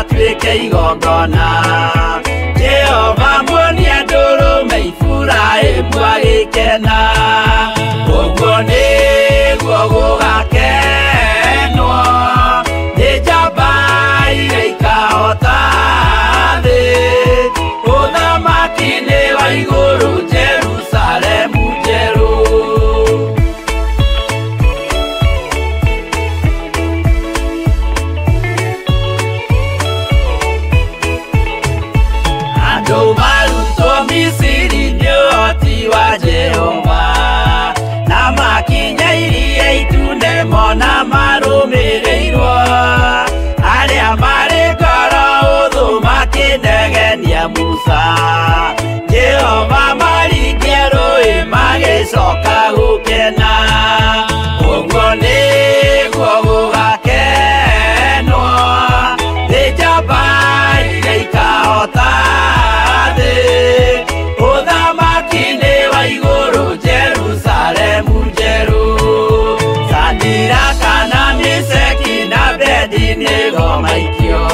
atuĩke igongona. Jehova muonia ndũrũme Iburahĩmu agĩkena. Ũguo nĩguo gũgakenwo nĩ njamba iria ikahota thĩ. Ũthamaki-inĩ wa igũrũ Jerusalemu njerũ. Andũ marutwo Misiri nĩ ũhoti wa Jehova, na makinya iria itune mona marũmĩrĩirwo. Arĩa marĩ ngoro hũthũ makĩnegenia Musa, Jehova maringie rũĩ magĩcoka gũkena. Ũguo nĩguo gũgakenwo nĩ njamba iria ikahota thĩ. Ũthamaki-inĩ wa igũrũ Jerusalemu njerũ. Sadiraka na Meshaki na Abedinego maikio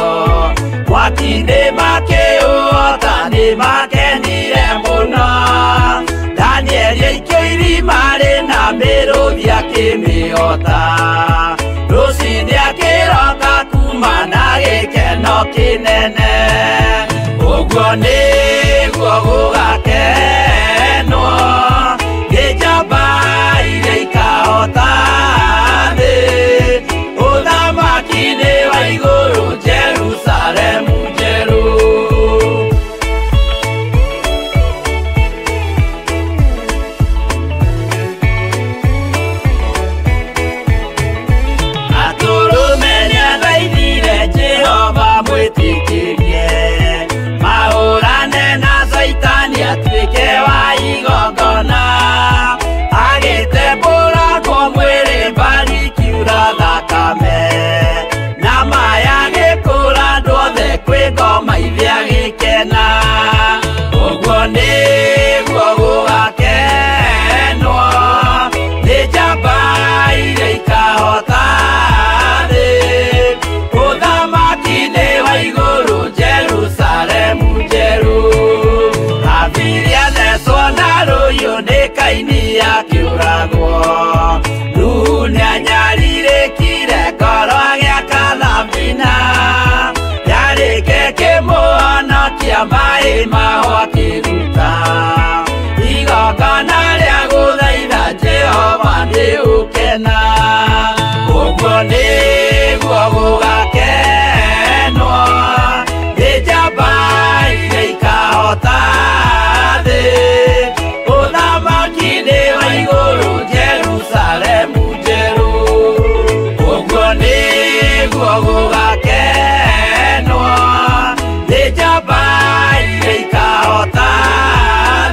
mwaki-inĩ makĩũhota nĩ makenire mũno. Danieli aikio irima rĩna mĩrũthi akĩmĩhota. Rũciinĩ akĩroka kuma na gĩkeno kĩnene. Ũguo nĩguo gũgakenwo nĩ njamba iria ikahota thĩ. Ũthamaki-inĩ wa igũrũ Jerusalemu njerũ. Atũrũme nĩathaithire Jehova mwĩtĩkĩrie, mahũrane na Caitani atuĩke wa igongona. Agĩtembũrangwo mwĩrĩ mbari ikiura thakame, na maya agĩkũra andũ othe kwĩ ngoma ithe agĩkena. Ũguo nĩguo gũgakenwo nĩ njamba iria ikahota thĩ. Ũthamaki-inĩ wa igũrũ Jerusalemu njerũ. Habili athecwo na rũhiũ nĩ Kaini akĩũragwo. Nuhu nĩanyarirĩkire ngoro agĩaka thabina, yarĩke kĩmũhonokia maĩ maho akĩruta. Igongona rĩa gũthaitha Jehova nĩ ũkena. Ũguo nĩguo gũgakenwo nĩ njamba iria ikahota thĩ. Ũthamaki-inĩ wa igũrũ Jerusalemu njerũ. Ũguo nĩguo gũgakenwo nĩ njamba iria ikahota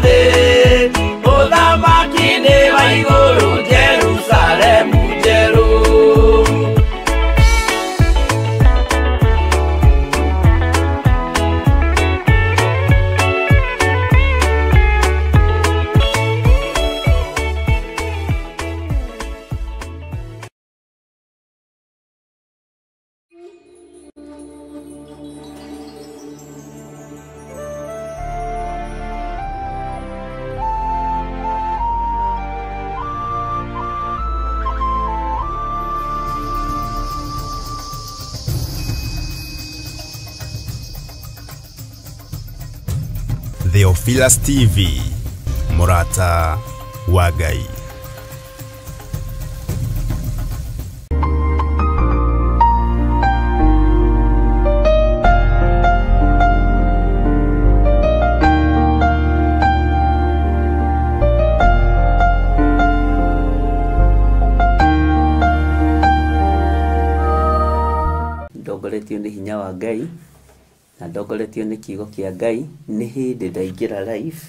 thĩ. Ũthamaki-inĩ wa igũrũ Jerusalemu njerũ. Theophilus TV, Murata wa Ngai. Ndongoretio nĩ hinya wa Ngai na ndongoretio nĩ kiugo kĩa Ngai. Nĩ hĩndĩ ndaingĩra live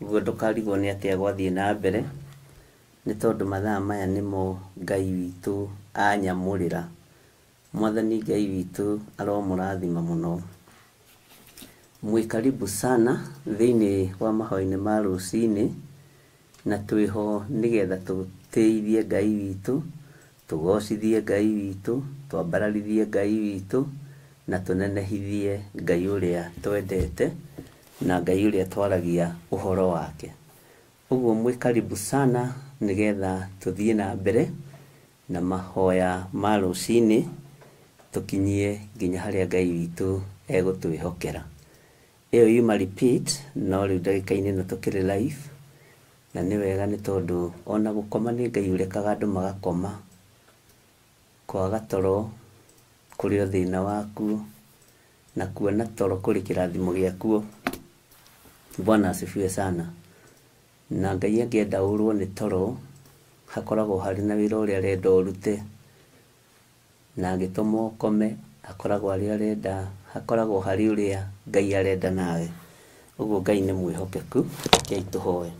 ũguo ndũkarigwo nĩ atĩa gwathiĩ na mbere, nĩ tondũ mathaa maya nĩmo Ngai witũ anyamũrĩra. Mwathani Ngai witũ aromũrathima mũno. Mwĩ karibu sana thĩinĩ wa mahoya-inĩ ma rũcinĩ, na twĩho nĩgetha tũtĩithie Ngai witũ, tũgocithie Ngai witũ, twambararithie Ngai witũ, na tũnenehithie Ngai ũrĩa twendete na Ngai ũrĩa twaragia ũhoro wake. Ũguo mwĩ karibu sana nĩgetha tũthiĩ na mbere na mahoya ma rũcinĩ tũkinyie nginya harĩa Ngai witũ egũtwĩhokera. Ĩyo yuma repeat no rĩu ndagĩka-inĩ ĩno tũkĩrĩ live na nĩ wega nĩ tondũ ona gũkoma nĩ Ngai ũrekaga andũ magakoma. Kwaga toro kũrĩ o thĩna wakuo na kuona toro kũrĩ kĩrathimo gĩakuo. Bwana asifiwe sana. Na Ngai angĩenda ũrwo nĩ toro hakoragwo harĩ na wĩra ũrĩa arenda ũrute, na angĩtũma ũkome hakoragwo arĩ arenda, hakoragwo harĩ ũrĩa Ngai arenda nawe. Ũguo Ngai nĩ mwĩhokeku. Rekei tũhoe.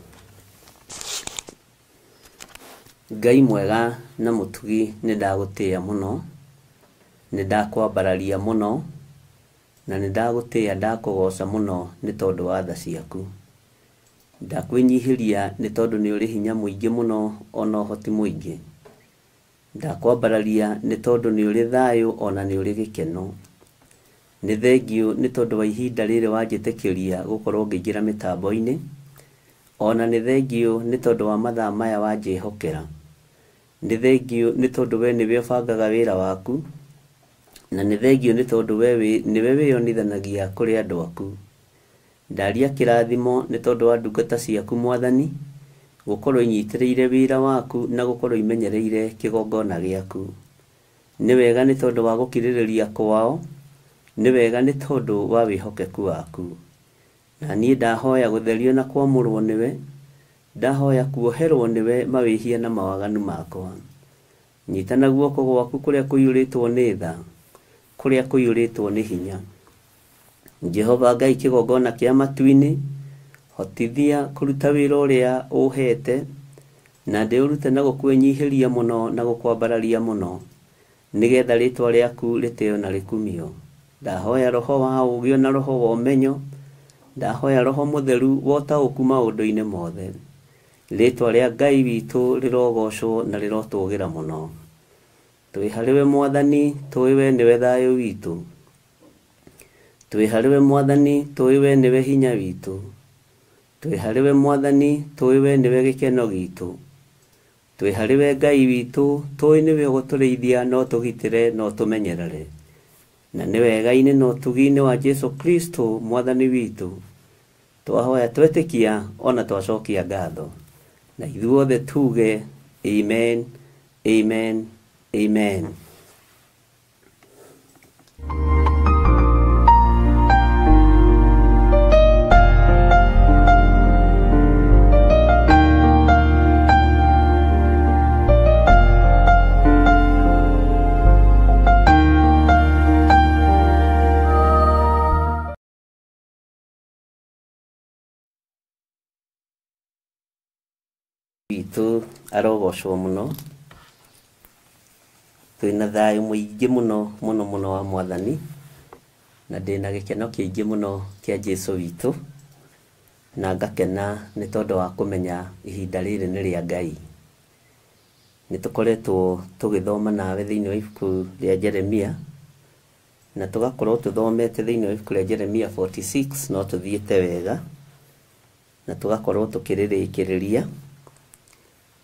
Ngai mwega na mũtugi, nĩ ndagũtĩĩa mũno, nĩ ndakwambararia mũno, na nĩ ndagũtĩĩa ndakũgoca mũno nĩ tondũ wa tha ciaku. Ndakwĩnyihĩria nĩ tondũ nĩ ũrĩ hinya mũingĩ mũno ona ũhoti mũingĩ. Ndakwambararia nĩ tondũ nĩ ũrĩ thayũ ona nĩ ũrĩ gĩkeno. Nĩ thengiũ nĩ tondũ wa ihinda rĩrĩ wanjĩtĩkĩria gũkorwo ngĩingĩra mĩtambo-inĩ, ona nĩ thengiũ nĩ tondũ wa mathaa maya wanjĩhokera. Nĩ thengiũ nĩ tondũ we nĩwe ũbangaga wĩra waku, na nĩ thengiũ nĩ tondũ we nĩwe wĩyonithanagia kũrĩ andũ aku. Ndaria kĩrathimo nĩ tondũ wa ndungata ciaku Mwathani, gũkorwo inyitĩrĩire wĩra waku na gũkorwo imenyereire kĩgongona gĩaku. Nĩ wega nĩ tondũ wa gũkirĩrĩria kwao, nĩ wega nĩ tondũ wa wĩhokeku waku. Na niĩ ndahoya gũtherio na kwamũrwo nĩwe, ndahoya kuoherwo nĩwe mawĩhia na mawaganu makwa. Nyita na guoko gwaku kũrĩa kũiyũrĩtwo nĩ tha, kũrĩa kũiyũrĩtwo nĩ hinya. Jehova Ngai kĩgongona kĩa matu-inĩ, hotithia kũruta wĩra ũrĩa ũhete, na ndĩũrute na gũkwĩnyihĩria mũno na gũkwambararia mũno, nĩgetha rĩtwa rĩaku rĩtĩo na rĩkumio. Ndahoya roho wa ũũgĩ na roho wa ũmenyo, ndahoya roho mũtheru wa ũtaũku maũndũ-inĩ mothe. Rĩtwa rĩa Ngai witũ rĩrogocwo na rĩrotũgĩra mũno. Twĩ harĩwe Mwathani, tũĩ we nĩwe thayũ witũ. Twĩ harĩwe Mwathani, tũĩ we nĩwe hinya witũ. Twĩ harĩwe Mwathani, tũĩ we nĩwe gĩkeno gitũ. Twĩ harĩwe Ngai witũ, tũĩ nĩwe ũgũtũrĩithia no tũgitĩre no tũmenyerere. Na nĩ wega-inĩ na ũtugi-inĩ wa Jesu Kristo Mwathani witũ, twahoya twetĩkia ona twacokia ngatho. Na ithuothe tuge amen, amen, amen. Witũ arogocwo mũno. Twĩna thayũ mũingĩ mũno mũno mũno wa Mwathani, na ndĩna gĩkeno kĩingĩ mũno kĩa Jesu witũ, na ngakena nĩ tondũ wa kũmenya ihinda rĩrĩ nĩ rĩa Ngai. Nĩ tũkoretwo tũgĩthoma nawe thĩinĩ wa ibuku rĩa Jeremia, na tũgakorwo tũthomete thĩinĩ wa ibuku rĩa Jeremia 46, no tũthiĩte wega, na tũgakorwo tũkĩrĩrĩkĩrĩria.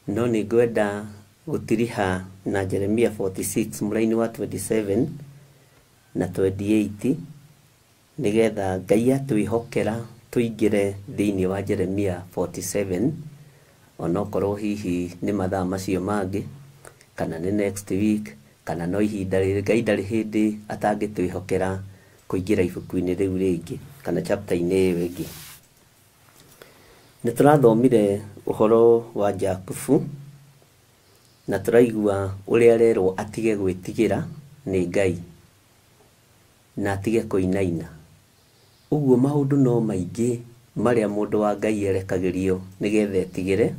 No nĩ ngwenda gũtiriha na Jeremia 46 mũraini wa 27 na 28, nĩgetha Ngai atwĩhokera tũingĩre thĩinĩ wa Jeremia 47, onokorwo hihi nĩ mathaa macio mangĩ, kana nĩ next week, kana no ihinda rĩrĩ. Ngai ndarĩ hĩndĩ atangĩtwĩhokera kũingĩra ibuku-inĩ rĩu rĩngĩ kana chapter-inĩ ĩyo ĩngĩ. Nĩ tũrathomire ũhoro wa Jakubu, na tũraigua ũrĩa arerwo atige gwĩtigĩra nĩ Ngai na atige kũinaina. Ũguo maũndũ no maingĩ marĩa mũndũ wa Ngai erekagĩrio nĩgetha etigĩre,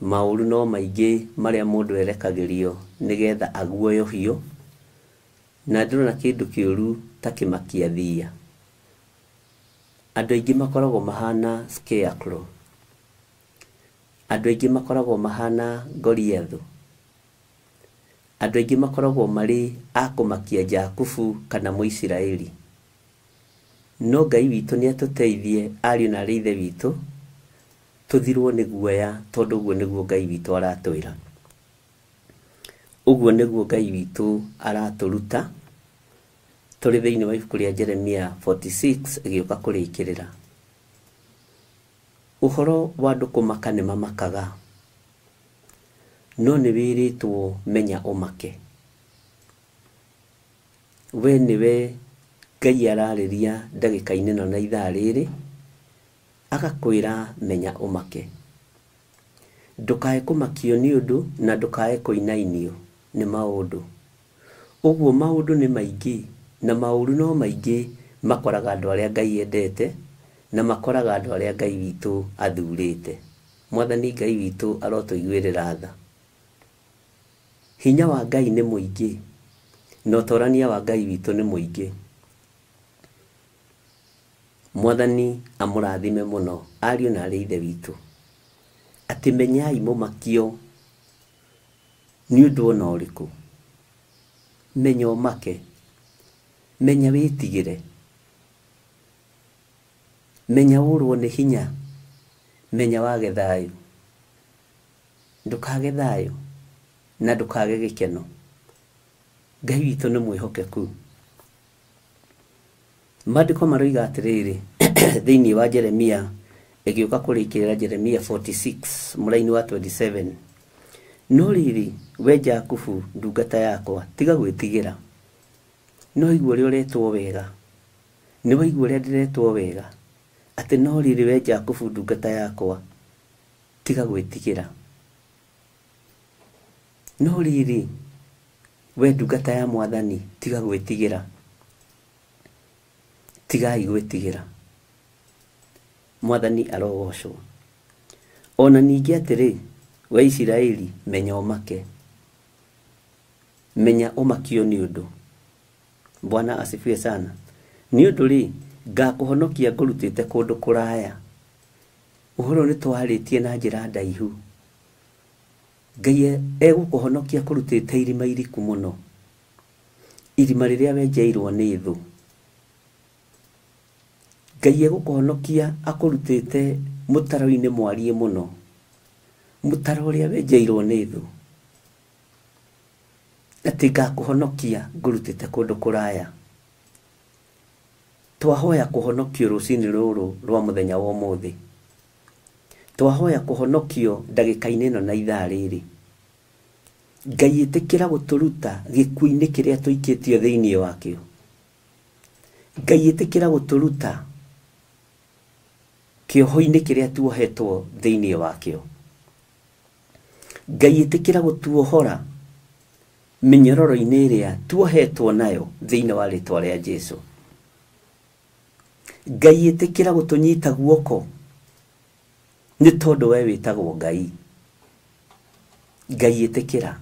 maũru no maingĩ marĩa mũndũ erekagĩrio nĩgetha aguoyohio, na ndĩrona kĩndũ kĩũru ta kĩmakia thiia. Andũ aingĩ makoragwo mahana scarecrow, andũ aingĩ makoragwo mahana Goliath, Andũ aingĩ makoragwo marĩ a kũmakia Jakubu kana Mũisiraeli. No Ngai witũ nĩ atũteithie ariũ na arĩ ithe witũ, tũthirwo nĩ guoya tondũ ũguo nĩguo Ngai witũ aratwĩra. Ũguo nĩguo Ngai witũ aratũruta tũrĩ thĩinĩ wa ibuku rĩa Jeremia 46 ĩgĩũka kũrĩkĩrĩra. Ũhoro wa andũ kũmaka nĩ mamakaga, no nĩ wĩrĩtwo menya ũmake. We nĩwe Ngai ararĩria ndagĩka-inĩ ĩno na ithaa rĩrĩ, agakwĩra menya ũmake. Ndũkae kũmakio nĩ ũndũ na ndũkae kũinainio nĩ maũndũ. Ũguo maũndũ nĩ maingĩ na maũru no maingĩ makoraga andũ arĩa Ngai endete na makoraga andũ arĩa Ngai witũ athurĩte. Mwathani Ngai witũ arotũiguĩrĩra tha. Hinya wa Ngai nĩ mũingĩ na ũtorania wa Ngai witũ nĩ mũingĩ. Mwathani amũrathime mũno ariũ na arĩ ithe witũ. Atĩ menyai mũmakio nĩ ũndũ ona ũrĩkũ. Menya ũmake, menya wĩtigĩre, menya ũrwo nĩ hinya, menya wage thayũ. Ndũkage thayũ na ndũkage gĩkeno. Ngai witũ nĩ mwĩhokeku. Maandĩko maroiga atĩrĩrĩ thĩinĩ wa Jeremia ĩgĩũka kũrĩkĩrĩra Jeremia 46 mũraini wa 27. No rĩrĩ, we Jakubu ndungata yakwa, tiga gwĩtigĩra. No igua ũrĩa ũretwo wega, nĩ waigua ũrĩa ndĩretwo wega, atĩ no rĩrĩ we Jakubu ndungata yakwa, tiga gwĩtigĩra. No rĩrĩ, we ndungata ya Mwathani, tiga gwĩtigĩra. Tigai gwĩtigĩra. Mwathani arogocwo. Ona ningĩ atĩrĩ, we Isiraeli, menya ũmake. Menya ũmakio nĩ ũndũ. Bwana asifiwe sana. Nĩ ũndũ rĩ, ngakũhonokia ngũrutĩte kũndũ kũraya. Ũhoro nĩ twarĩtie na njĩra ndaihu. Ngai egũkũhonokia kũrutĩte irima iriku mũno. Irima rĩrĩa wenjeirwo nĩ thũ. Ngai egũkũhonokia akũrutĩte mũtaro-inĩ mwariĩ mũno. Mũtaro ũrĩa wenjeirwo nĩ thũ. Atĩ ngakũhonokia ngũrutĩte kũndũ kũraya. Twahoya kũhonokio rũcinĩ rũrũ rwa mũthenya wa ũmũthĩ. Twahoya kũhonokio ndagĩka-inĩ ĩno na ithaa rĩrĩ. Ngai ĩtĩkĩra gũtũruta gĩkuũ-inĩ kĩrĩa tũikĩtio thĩinĩ wakĩo. Ngai ĩtĩkĩra gũtũruta kĩoho-inĩ kĩrĩa tuohetwo thĩinĩ wakĩo. Ngai ĩtĩkĩra gũtuohora mĩnyororo-inĩ ĩrĩa tuohetwo nayo thĩinĩ wa rĩtwa rĩa Jesũ. Ngai ĩtĩkĩra gũtũnyita guoko nĩ tondũ we wĩtagwo Ngai. Ngai ĩtĩkĩra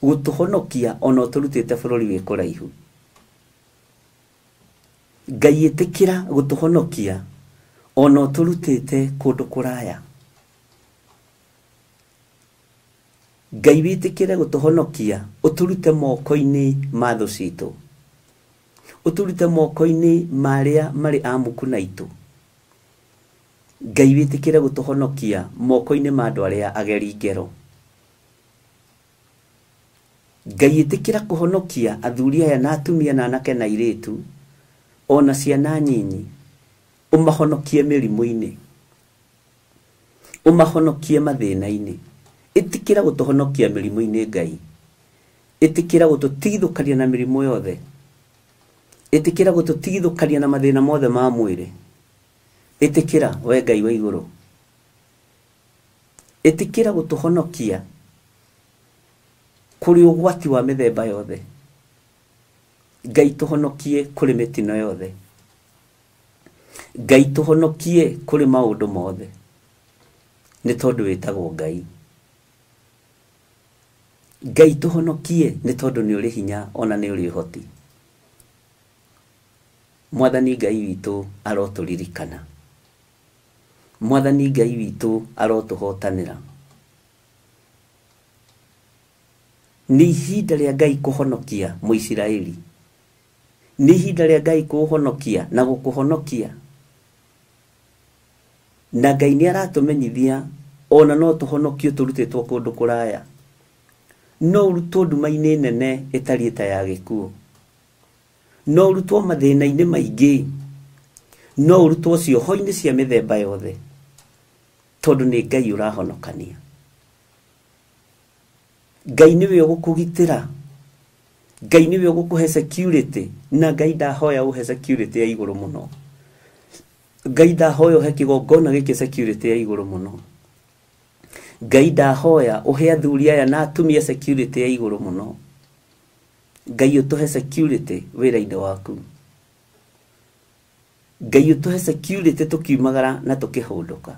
gũtũhonokia ona ũtũrutĩte bũrũri wĩ kũraihu. Ngai ĩtĩkĩra gũtũhonokia ona ũtũrutĩte kũndũ kũraya. Ngai wĩtĩkĩre gũtũhonokia ũtũrute moko-inĩ ma thũ citũ. Ũtũrute moko-inĩ ma arĩa marĩ amuku na itũ. Ngai wĩtĩkĩre gũtũhonokia moko-inĩ ma andũ arĩa ageri ngero. Ngai ĩtĩkĩra kũhonokia athuri aya na atumia na anake na airĩtu ona ciana nyinyi, ũmahonokie mĩrimũ-inĩ, ũmahonokie mathĩna-inĩ. Ĩtĩkĩra gũtũhonokia mĩrimũ-inĩ Ngai. Ĩtĩkĩra gũtũtigithũkania na mĩrimũ yothe. Ĩtĩkĩra gũtũtigithũkania na mathĩna mothe ma mwĩrĩ. Ĩtĩkĩra we Ngai wa igũrũ. Ĩtĩkĩra gũtũhonokia kũrĩ ũgwati wa mĩthemba yothe. Ngai tũhonokie kũrĩ mĩtino yothe. Ngai tũhonokie kũrĩ maũndũ mothe. Nĩ tondũ wĩtagwo Ngai. Ngai tũhonokie nĩ tondũ nĩ ũrĩ hinya ona nĩ ũrĩ ũhoti. Mwathani Ngai witũ arotũririkana. Mwathani Ngai witũ arotũhotanĩra. Nĩ ihinda rĩa Ngai kũhonokia Mũisiraeli. Nĩ ihinda rĩa Ngai kũhonokia na gũkũhonokia. Na Ngai nĩ aratũmenyithia ona no tũhonokio tũrutĩtwo kũndũ kũraya. No ũrutwo nduma-inĩ nene ĩtariĩ ta ya gĩkuũ. No ũrutwo mathĩna-inĩ maingĩ. No ũrutwo cioho-inĩ cia mĩthemba yothe. Tondũ nĩ Ngai ũrahonokania. Ngai nĩwe ũgũkũgitĩra. Ngai nĩwe ũgũkũhe security. Na Ngai ndahoya ũhe security ya igũrũ mũno. Ngai ndahoya ũhe kĩgongona gĩkĩ security ya igũrũ mũno. Ngai ndahoya ũhe athuri aya na atumia security ya igũrũ mũno. Ngai ũtũhe security wĩra-inĩ waku. Ngai ũtũhe security tũkiumagara na tũkĩhũndũka.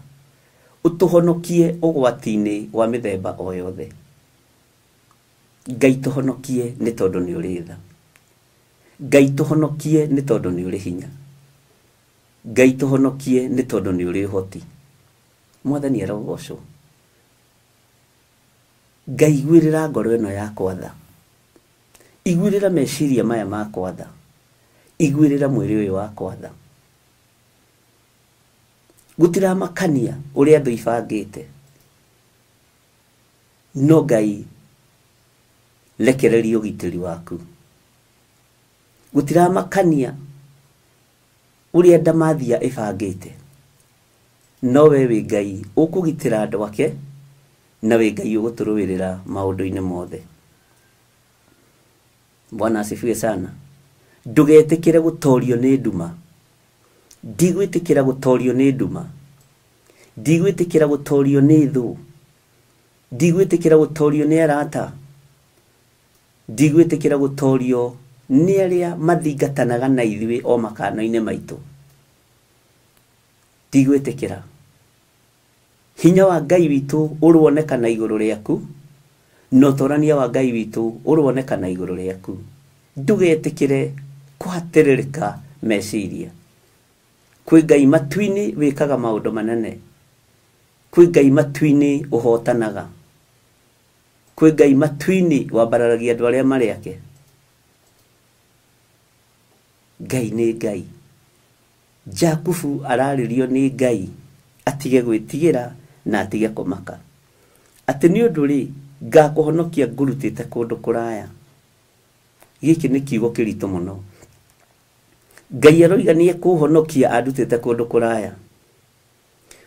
Ũtũhonokie ũgwati-inĩ wa mĩthemba o yothe. Ngai tũhonokie nĩ tondũ nĩ ũrĩ tha. Ngai tũhonokie nĩ tondũ nĩ ũrĩ hinya. Ngai tũhonokie nĩ tondũ nĩ ũrĩ ũhoti. Mwathani arogocwo. Ngai iguĩrĩra ngoro ĩno yakwa tha. Iguĩrĩra meciria maya makwa tha. Iguĩrĩra mwĩrĩ ũyũ wakwa tha. Gũtiramakania ũrĩa thũ ibangĩte. No Ngai rekereria ũgitĩri waku. Gũtiramakania ũrĩa ndamathia ĩbangĩte. No we wĩ Ngai ũkũgitĩra andũ ake na wĩ Ngai ũgũtũrũĩrĩra maũndũ-inĩ mothe. Bwana asifiwe sana. Ndũgetĩkĩre gũtorio nĩ nduma. Ndigwĩtĩkĩra gũtorio nĩ nduma. Ndigwĩtĩkĩra gũtorio nĩ thũ. Ndigwĩtĩkĩra gũtorio nĩ arata. Ndigwĩtĩkĩra gũtorio nĩ arĩa mathingatanaga na ithuĩ o makano-inĩ maitũ. Ndigwĩtĩkĩra. Hinya wa Ngai witũ ũronekana igũrũ rĩaku, na ũtorania wa Ngai witũ ũronekana igũrũ rĩaku. Ndũgetĩkĩre kũhatĩrĩrĩka meciria. Kwĩ Ngai matu-inĩ wĩkaga maũndũ manene. Kwĩ Ngai matu-inĩ ũhotanaga. Kwĩ Ngai matu-inĩ wambararagia andũ arĩa marĩ ake. Ngai nĩ Ngai. Jakubu ararĩrio nĩ Ngai atige gwĩtigĩra na atige kũmaka. Atĩ nĩ ũndũ rĩ, ngakũhonokia ngũrutĩte kũndũ kũraya. Gĩkĩ nĩ kiugo kĩritũ mũno. Ngai aroiga nĩ ekũhonokia andutĩte kũndũ kũraya.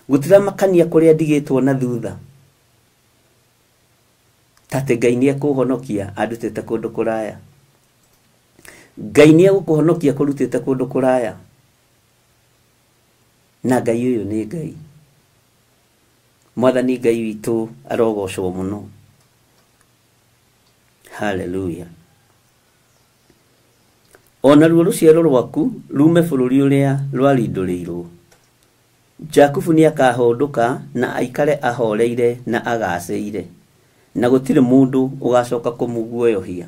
Gũtiramakania kũrĩa ndigĩtwo na thutha. Tate Ngai nĩ ekũhonokia andutĩte kũndũ kũraya. Ngai nĩ egũkũhonokia kũrutĩte kũndũ kũraya. Na Ngai ũyũ nĩ Ngai. Mwathani Ngai witũ arogocwo mũno. Hallelujah. Ona ruo rũciaro rwaku rume bũrũri ũrĩa rwarindũrĩirwo. Jakubu nĩ akahũndũka na aikare ahoreire na agacĩire, na gũtirĩ mũndũ ũgacoka kũmũguoyohia.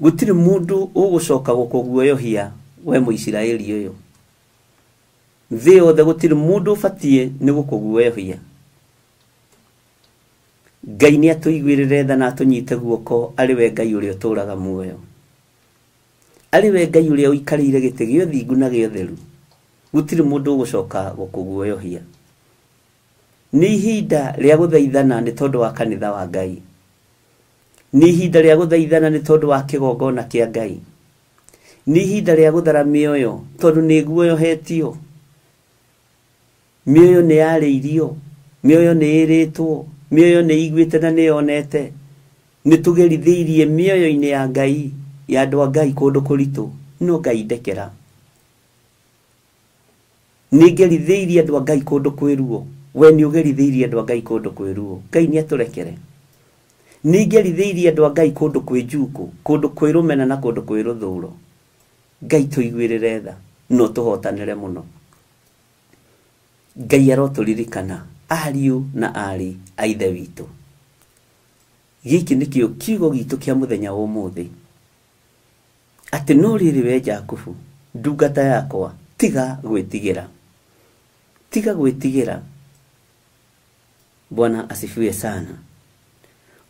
Gũtirĩ mũndũ ũgũcoka gũkũguoyohia we Mũisiraeli ũyũ. Thĩ yothe gũtirĩ mũndũ ũbatiĩ nĩ gũkũguoyohia. Ngai nĩ atũiguĩrĩre tha na atũnyite guoko arĩ we Ngai ũrĩa ũtũũraga muoyo. Arĩ we Ngai ũrĩa ũikarĩire gĩtĩ gĩa ũthingu na gĩa ũtheru. Gũtirĩ mũndũ ũgũcoka gũkũguoyohia. Nĩ ihinda rĩa gũthaithana nĩ tondũ wa kanitha wa Ngai. Nĩ ihinda rĩa gũthaithana nĩ tondũ wa kĩgongona kĩa Ngai. Nĩ ihinda rĩa gũthara mĩoyo tondũ nĩ ĩguoyohetio. Mĩoyo nĩ yarĩirio, mĩoyo nĩ ĩrĩtwo, mĩoyo nĩ iguĩte na nĩ yonete. Nĩ tũgerithĩirie mĩoyo-inĩ ya Ngai, ya andũ a Ngai kũndũ kũritũ, no Ngai ndekera. Nĩ ngerithĩirie andũ a Ngai kũndũ kwĩ ruo. We nĩ ũgerithĩirie andũ a Ngai kũndũ kwĩ ruo. Ngai nĩ atũrekere. Nĩ ngerithĩirie andũ a Ngai kũndũ kwĩ njukũ, kũndũ kwĩ rũmena na kũndũ kwĩ rũthũro. Ngai tũiguĩrĩre tha, no tũhotanĩre mũno. Ngai arotũririkana ariũ na aarĩ a Ithe witũ. Gĩkĩ nĩkĩo kiugo gitũ kĩa mũthenya wa ũmũthĩ. Atĩ no rĩrĩ we Jakubu, ndungata yakwa, tiga gwĩtigĩra. Tiga gwĩtigĩra. Bwana asifiwe sana.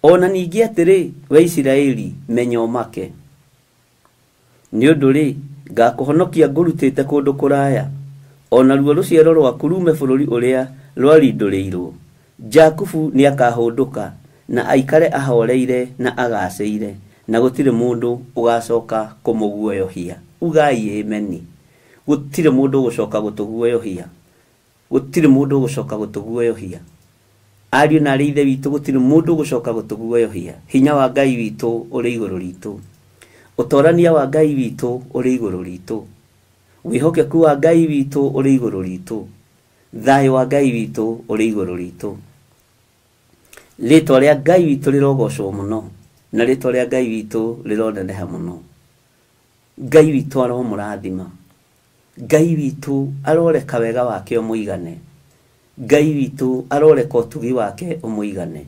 Ona ningĩ atĩrĩ, we Isiraeli, menya ũmake. Nĩ ũndũ rĩ, ngakũhonokia ngũrutĩte kũndũ kũraya, ona ruo rũciaro rwaku rume bũrũri ũrĩa rwarindũrĩirwo. Jakubu nĩakahũndũka na aikare ahoreire na agacĩire, na gũtirĩ mũndũ ũgacoka kũmũguoyohia. Ugai ameni. Gũtirĩ mũndũ ũgũcoka gũtũguoyohia. Gũtirĩ mũndũ ũgũcoka gũtũguoyohia. Ariũ na arĩ ithe witũ, gũtirĩ mũndũ ũgũcoka gũtũguoyohia. Hinya wa Ngai witũ ũrĩ igũrũ ritũ. Ũtorania wa Ngai witũ ũrĩ igũrũ ritũ. Wĩhokeku wa Ngai witũ ũrĩ igũrũ ritũ. Thayũ wa Ngai witũ ũrĩ igũrũ ritũ. Rĩtwa rĩa Ngai witũ rĩrogocwo mũno, na rĩtwa rĩa Ngai witũ rĩroneneha mũno. Ngai witũ aromũrathima. Ngai witũ aroreka wega wake ũmũigane. Ngai witũ aroreka ũtugi wake ũmũigane.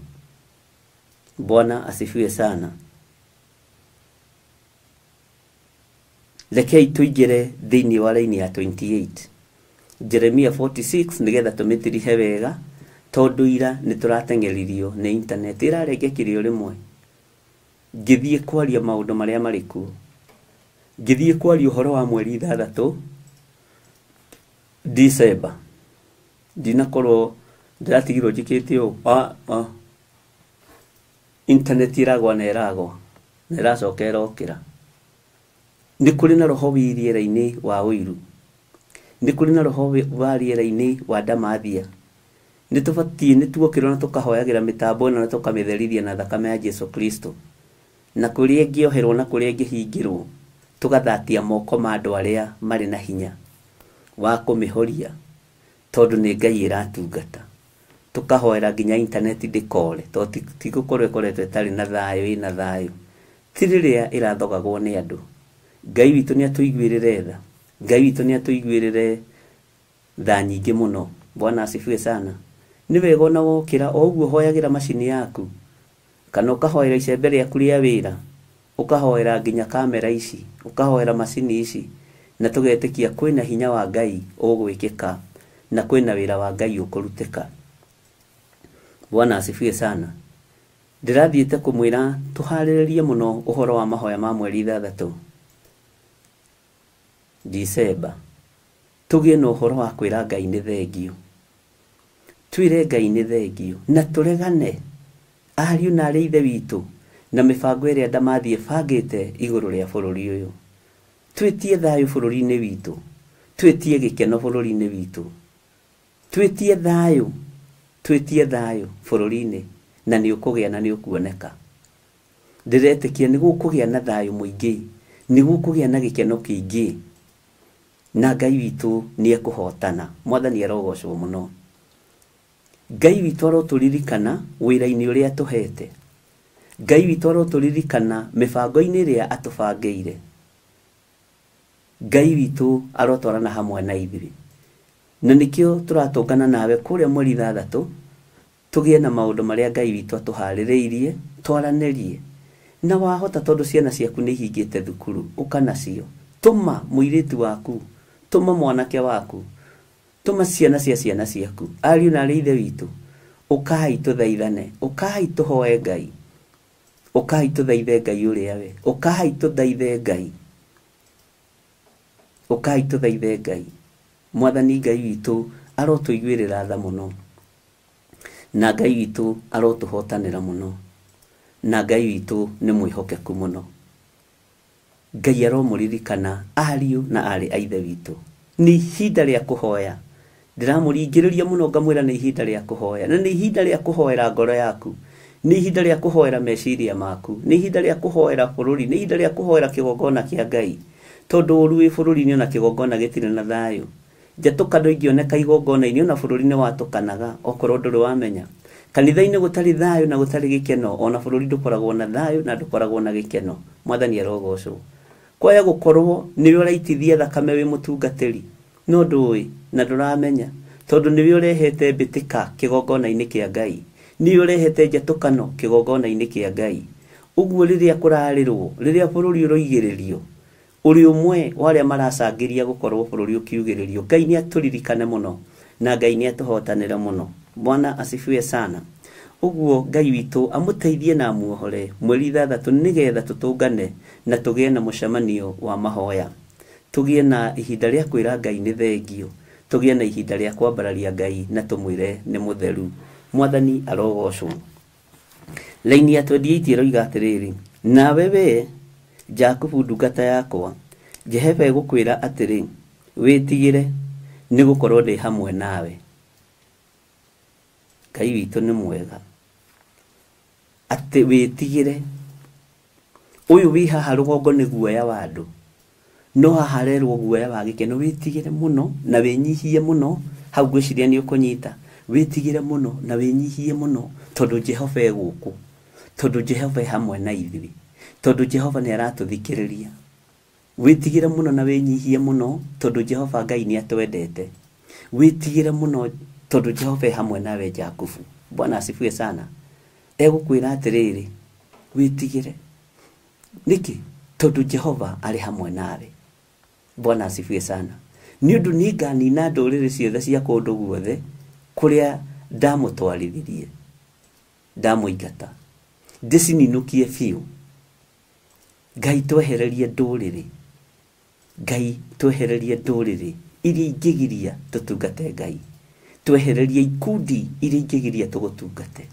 Bwana asifiwe sana. Rekei tũingĩre thĩinĩ wa raini ya 28 Jeremia 46 nĩgetha tũmĩtirihe wega, tondũ ira nĩ tũrateng'eririo nĩ internet ĩrarengekire o rĩmwe. Ngĩthiĩ kwaria maũndũ marĩa marĩ kuo, ngĩthiĩ kwaria ũhoro wa mweri 6 December, ndinakorwo ndĩratigirwo njĩkĩte ũũ, internet ĩragwa na ĩragwa na ĩracoka ĩrokĩra. Nĩ kũrĩ na roho wĩ rĩera-inĩ wa ũiru, nĩ kũrĩ na roho wa rĩera-inĩ wa ndamathia. Nĩ tũbatiĩ nĩ tuokĩrwo na tũkahoyagĩra mĩtambo ĩno na tũkamĩtherithia na thakame ya Jesu Kristo, na kũrĩa ĩngĩoherwo na kũrĩa ĩngĩhingĩrwo tũgathatia moko ma andũ arĩa marĩ na hinya wa kũmĩhoria, tondũ nĩ Ngai ĩratungata. Tũkahoera nginya intaneti ndĩkore, tondũ ti gũkorwo ĩkoretwo ĩtarĩ na thayũ, ĩna thayũ, ti rĩrĩa ĩrathogagwo nĩ andũ. Ngai witũ nĩ atũiguĩrĩre tha. Ngai witũ nĩ atũiguĩrĩre tha nyingĩ mũno. Bwana asifiwe sana. Nĩ wega ona wokĩra o ũguo hoyagĩra macini yaku, kana ũkahoera icembe rĩaku rĩa wĩra, ũkahoera nginya kamera ici, ũkahoera macini ici, na tũgetĩkia kwĩna hinya wa Ngai ũgwĩkĩka na kwĩna wĩra wa Ngai ũkũrutĩka. Bwana asifiwe sana. Ndĩrathiĩte kũmwĩra tũharĩrĩrie mũno ũhoro wa mahoya ma mweri 6 December, tũgĩe na ũhoro wa kwĩra Ngai nĩ thengio, twĩre Ngai nĩ thengio, na tũregane ariũ na arĩ ithe witũ na mĩbango ĩrĩa ndamathi ĩbangĩte igũrũ rĩa bũrũri ũyũ. Twĩtie thayũ bũrũri-inĩ witũ, twĩtie gĩkeno bũrũri-inĩ witũ, twĩtie thayũ, twĩtie thayũ bũrũri-inĩ, na nĩ ũkũgĩa na nĩ ũkuoneka. Ndĩretĩkia nĩ gũkũgĩa na thayũ mũingĩ, nĩ gũkũgĩa na gĩkeno kĩingĩ, na Ngai witũ nĩ ekũhotana. Mwathani arogocwo mũno. Ngai witũ arotũririkana wĩra-inĩ ũrĩa atũhete. Ngai witũ arotũririkana mĩbango-inĩ ĩrĩa atũbangĩire. Ngai witũ arotwarana hamwe na ithuĩ. Na nĩkĩo tũratũngana nawe kũrĩa mweri 6 tũgĩe na maũndũ marĩa Ngai witũ atũharĩrĩirie, twaranĩrie. Na wahota, tondũ ciana ciaku nĩ ihingĩte thukuru, ũka nacio. Tũma mũirĩtu waku, tũma mwanake waku, tũma ciana cia ciana ciaku, ariũ na arĩ ithe witũ, ũkai tũthaithane, ũkai tũhoe Ngai, ũkai tũthaithe Ngai ũrĩa we, ũkai tũthaithe Ngai, ũkai tũthaithe Ngai. Mwathani Ngai witũ arotũiguĩrĩra tha mũno, na Ngai witũ arotũhotanĩra mũno, na Ngai witũ nĩ mwĩhokeku mũno. Ngai aromũririkana ariũ na arĩ a ithe witũ. Nĩ ihinda rĩa kũhoya. Ndĩramũringĩrĩria mũno ngamwĩra nĩ ihinda rĩa kũhoya, na nĩ ihinda rĩa kũhoera ngoro yaku, nĩ ihinda rĩa kũhoera meciria maku, nĩ ihinda rĩa kũhoera bũrũri, nĩ ihinda rĩa kũhoera kĩgongona kĩa Ngai, tondũ ũru wĩ bũrũri-inĩ ona kĩgongona gĩtirĩ na thayũ. Njatũkano ingĩoneka igongona-inĩ ona bũrũri nĩ watũkanaga, okorwo ndũrĩ wamenya. Kanitha-inĩ gũtarĩ thayũ na gũtarĩ gĩkeno, ona bũrũri ndũkoragwo na thayũ na ndũkoragwo na gĩkeno. Mwathani arogocwo. Kwaya gũkorwo nĩwe ũraitithia thakame wĩ mũtungatĩri, no ndũĩ na ndũramenya, tondũ nĩwe ũrehete mbĩtĩka kĩgongona-inĩ kĩa Ngai, nĩwe ũrehete njatũkano kĩgongona-inĩ kĩa Ngai. Ũguo rĩrĩa kũrarĩrwo, rĩrĩa bũrũri ũroigĩrĩrio, ũrĩ ũmwe wa arĩa maracangĩria gũkorwo bũrũri ũkiugĩrĩrio. Ngai nĩ atũririkane mũno, na Ngai nĩ atũhotanĩre mũno. Bwana asifiwe sana. Ũguo Ngai witũ amũteithie na amuohore mweri 6 nĩgetha tũtũngane na tũgĩe na mũcemanio wa mahoya, tũgĩe na ihinda rĩa kwĩra Ngai nĩ thengio, tũgĩe na ihinda rĩa kwambararia Ngai na tũmwĩre nĩ mũtheru. Mwathani arogocwo. Laini ya 28 ĩroiga atĩrĩrĩ, nawe we Jakubu ndungata yakwa, Jehova egũkwĩra atĩrĩ, wĩtigĩre, nĩ gũkorwo ndĩ hamwe nawe. Ngai witũ nĩ mwega. Atĩ wĩtigĩre. Ũyũ wĩ haha rũgongo nĩ guoya wa andũ, no haha arerwo guoya wa gĩkeno. Wĩtigĩre mũno na wĩnyihie mũno. Hau ngwĩciria nĩ ũkũnyita. Wĩtigĩre mũno na wĩnyihie mũno, tondũ Jehova e gũkũ, tondũ Jehova e hamwe na ithuĩ, tondũ Jehova nĩ aratũthikĩrĩria. Wĩtigĩre mũno na wĩnyihie mũno, tondũ Jehova Ngai nĩ atwendete. Wĩtigĩre mũno tondũ Jehova e hamwe nawe Jakubu. Bwana asifiwe sana. Egũkwĩra atĩrĩrĩ, wĩtigĩre. Nĩkĩ? Tondũ Jehova arĩ hamwe nawe. Bwana asifiwe sana. Nĩ ũndũ nĩnganina ndũrĩrĩ ciothe cia kũndũ guothe kũrĩa ndamũtwarithirie, ndamũingata, ndĩcininũkie biũ. Ngai twehererie ndũrĩrĩ, Ngai twehererie ndũrĩrĩ iria ingĩgiria tũtungate Ngai, twehererie ikundi iria ingĩgiria tũgũtungate,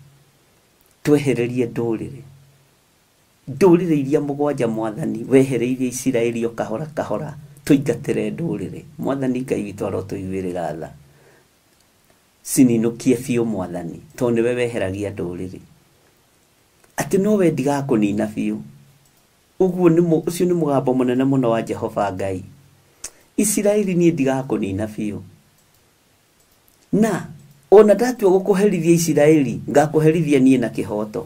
twehererie ndũrĩrĩ, ndũrĩrĩ iria mũgwanja Mwathani wehereirie Isiraeli o kahora kahora, tũingatĩre ndũrĩrĩ. Mwathani Ngai witũ arotũiguĩrĩra tha, cininũkie biũ Mwathani, tondũ nĩwe weheragia ndũrĩrĩ. Atĩ nowe ndigakũnina biũ. Ũguo nĩ ũcio nĩ mũgambo mũnene mũno wa Jehova Ngai. Isiraeli niĩ ndigakũnina biũ. Na ona ndatua gũkũherithia Isiraeli, ngakũherithia niĩ na kĩhooto.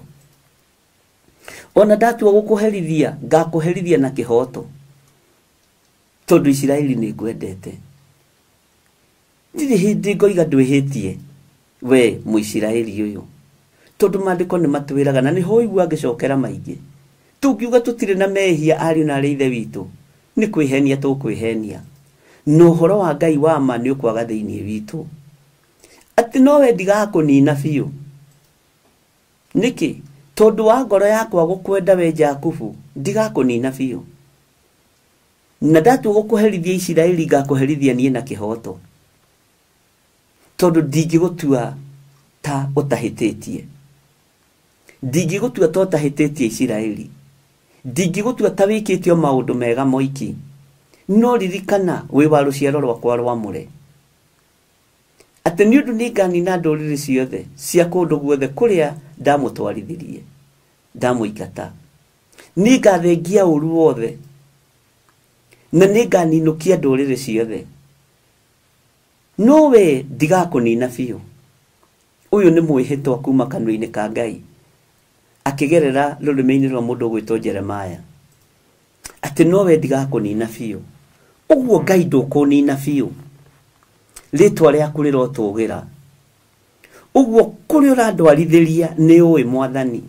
Ona ndatua gũkũherithia, ngakũherithia na kĩhooto, tondũ Isiraeli nĩ ngwendete. Ndirĩ hĩndĩ ngoiga ndwĩhĩtie we Mũisiraeli ũyũ, tondũ maandĩko nĩ matwĩraga, na nĩho ũigua ngĩcokera maingĩ. Tũngiuga tũtirĩ na mehia ariũ na arĩ ithe witũ, nĩ kwĩhenia tũkwĩhenia, na ũhoro wa Ngai wa ma nĩ ũkwaga thĩinĩ witũ. Atĩ nowe ndigakũnina biũ. Nĩkĩ? Tondũ wa ngoro yakwa gũkwenda we Jakubu, ndigakũnina biũ. Na ndatua gũkũherithia Isiraeli, ngakũherithia niĩ na kĩhooto, tondũ ndingĩgũtua ta ũtahĩtĩtie, ndingĩgũtua ta ũtahĩtĩtie Isiraeli, ndingĩgũtua ta wĩkĩte o maũndũ mega moiki, no ririkana wĩ wa rũciaro rwakwa rwamũre. Atĩ nĩ ũndũ nĩnganina ndũrĩrĩ ciothe cia kũndũ guothe kũrĩa ndamũtwarithirie, ndamũingata. Nĩngathengia ũru wothe, na nĩnganinũkia ndũrĩrĩ ciothe, no we ndigakũnina biũ. Ũyũ nĩ mwĩhĩtwa kuma kanua-inĩ ka Ngai akĩgerera rũrĩmĩ-inĩ rwa mũndũ ũgwĩtwo Jeremiah, atĩ no we ndigakũnina biũ. Ũguo Ngai ndũkũnina biũ, rĩtwa rĩaku rĩrotũgĩra. Ũguo kũrĩa ũrandwarithĩria nĩ ũĩ Mwathani,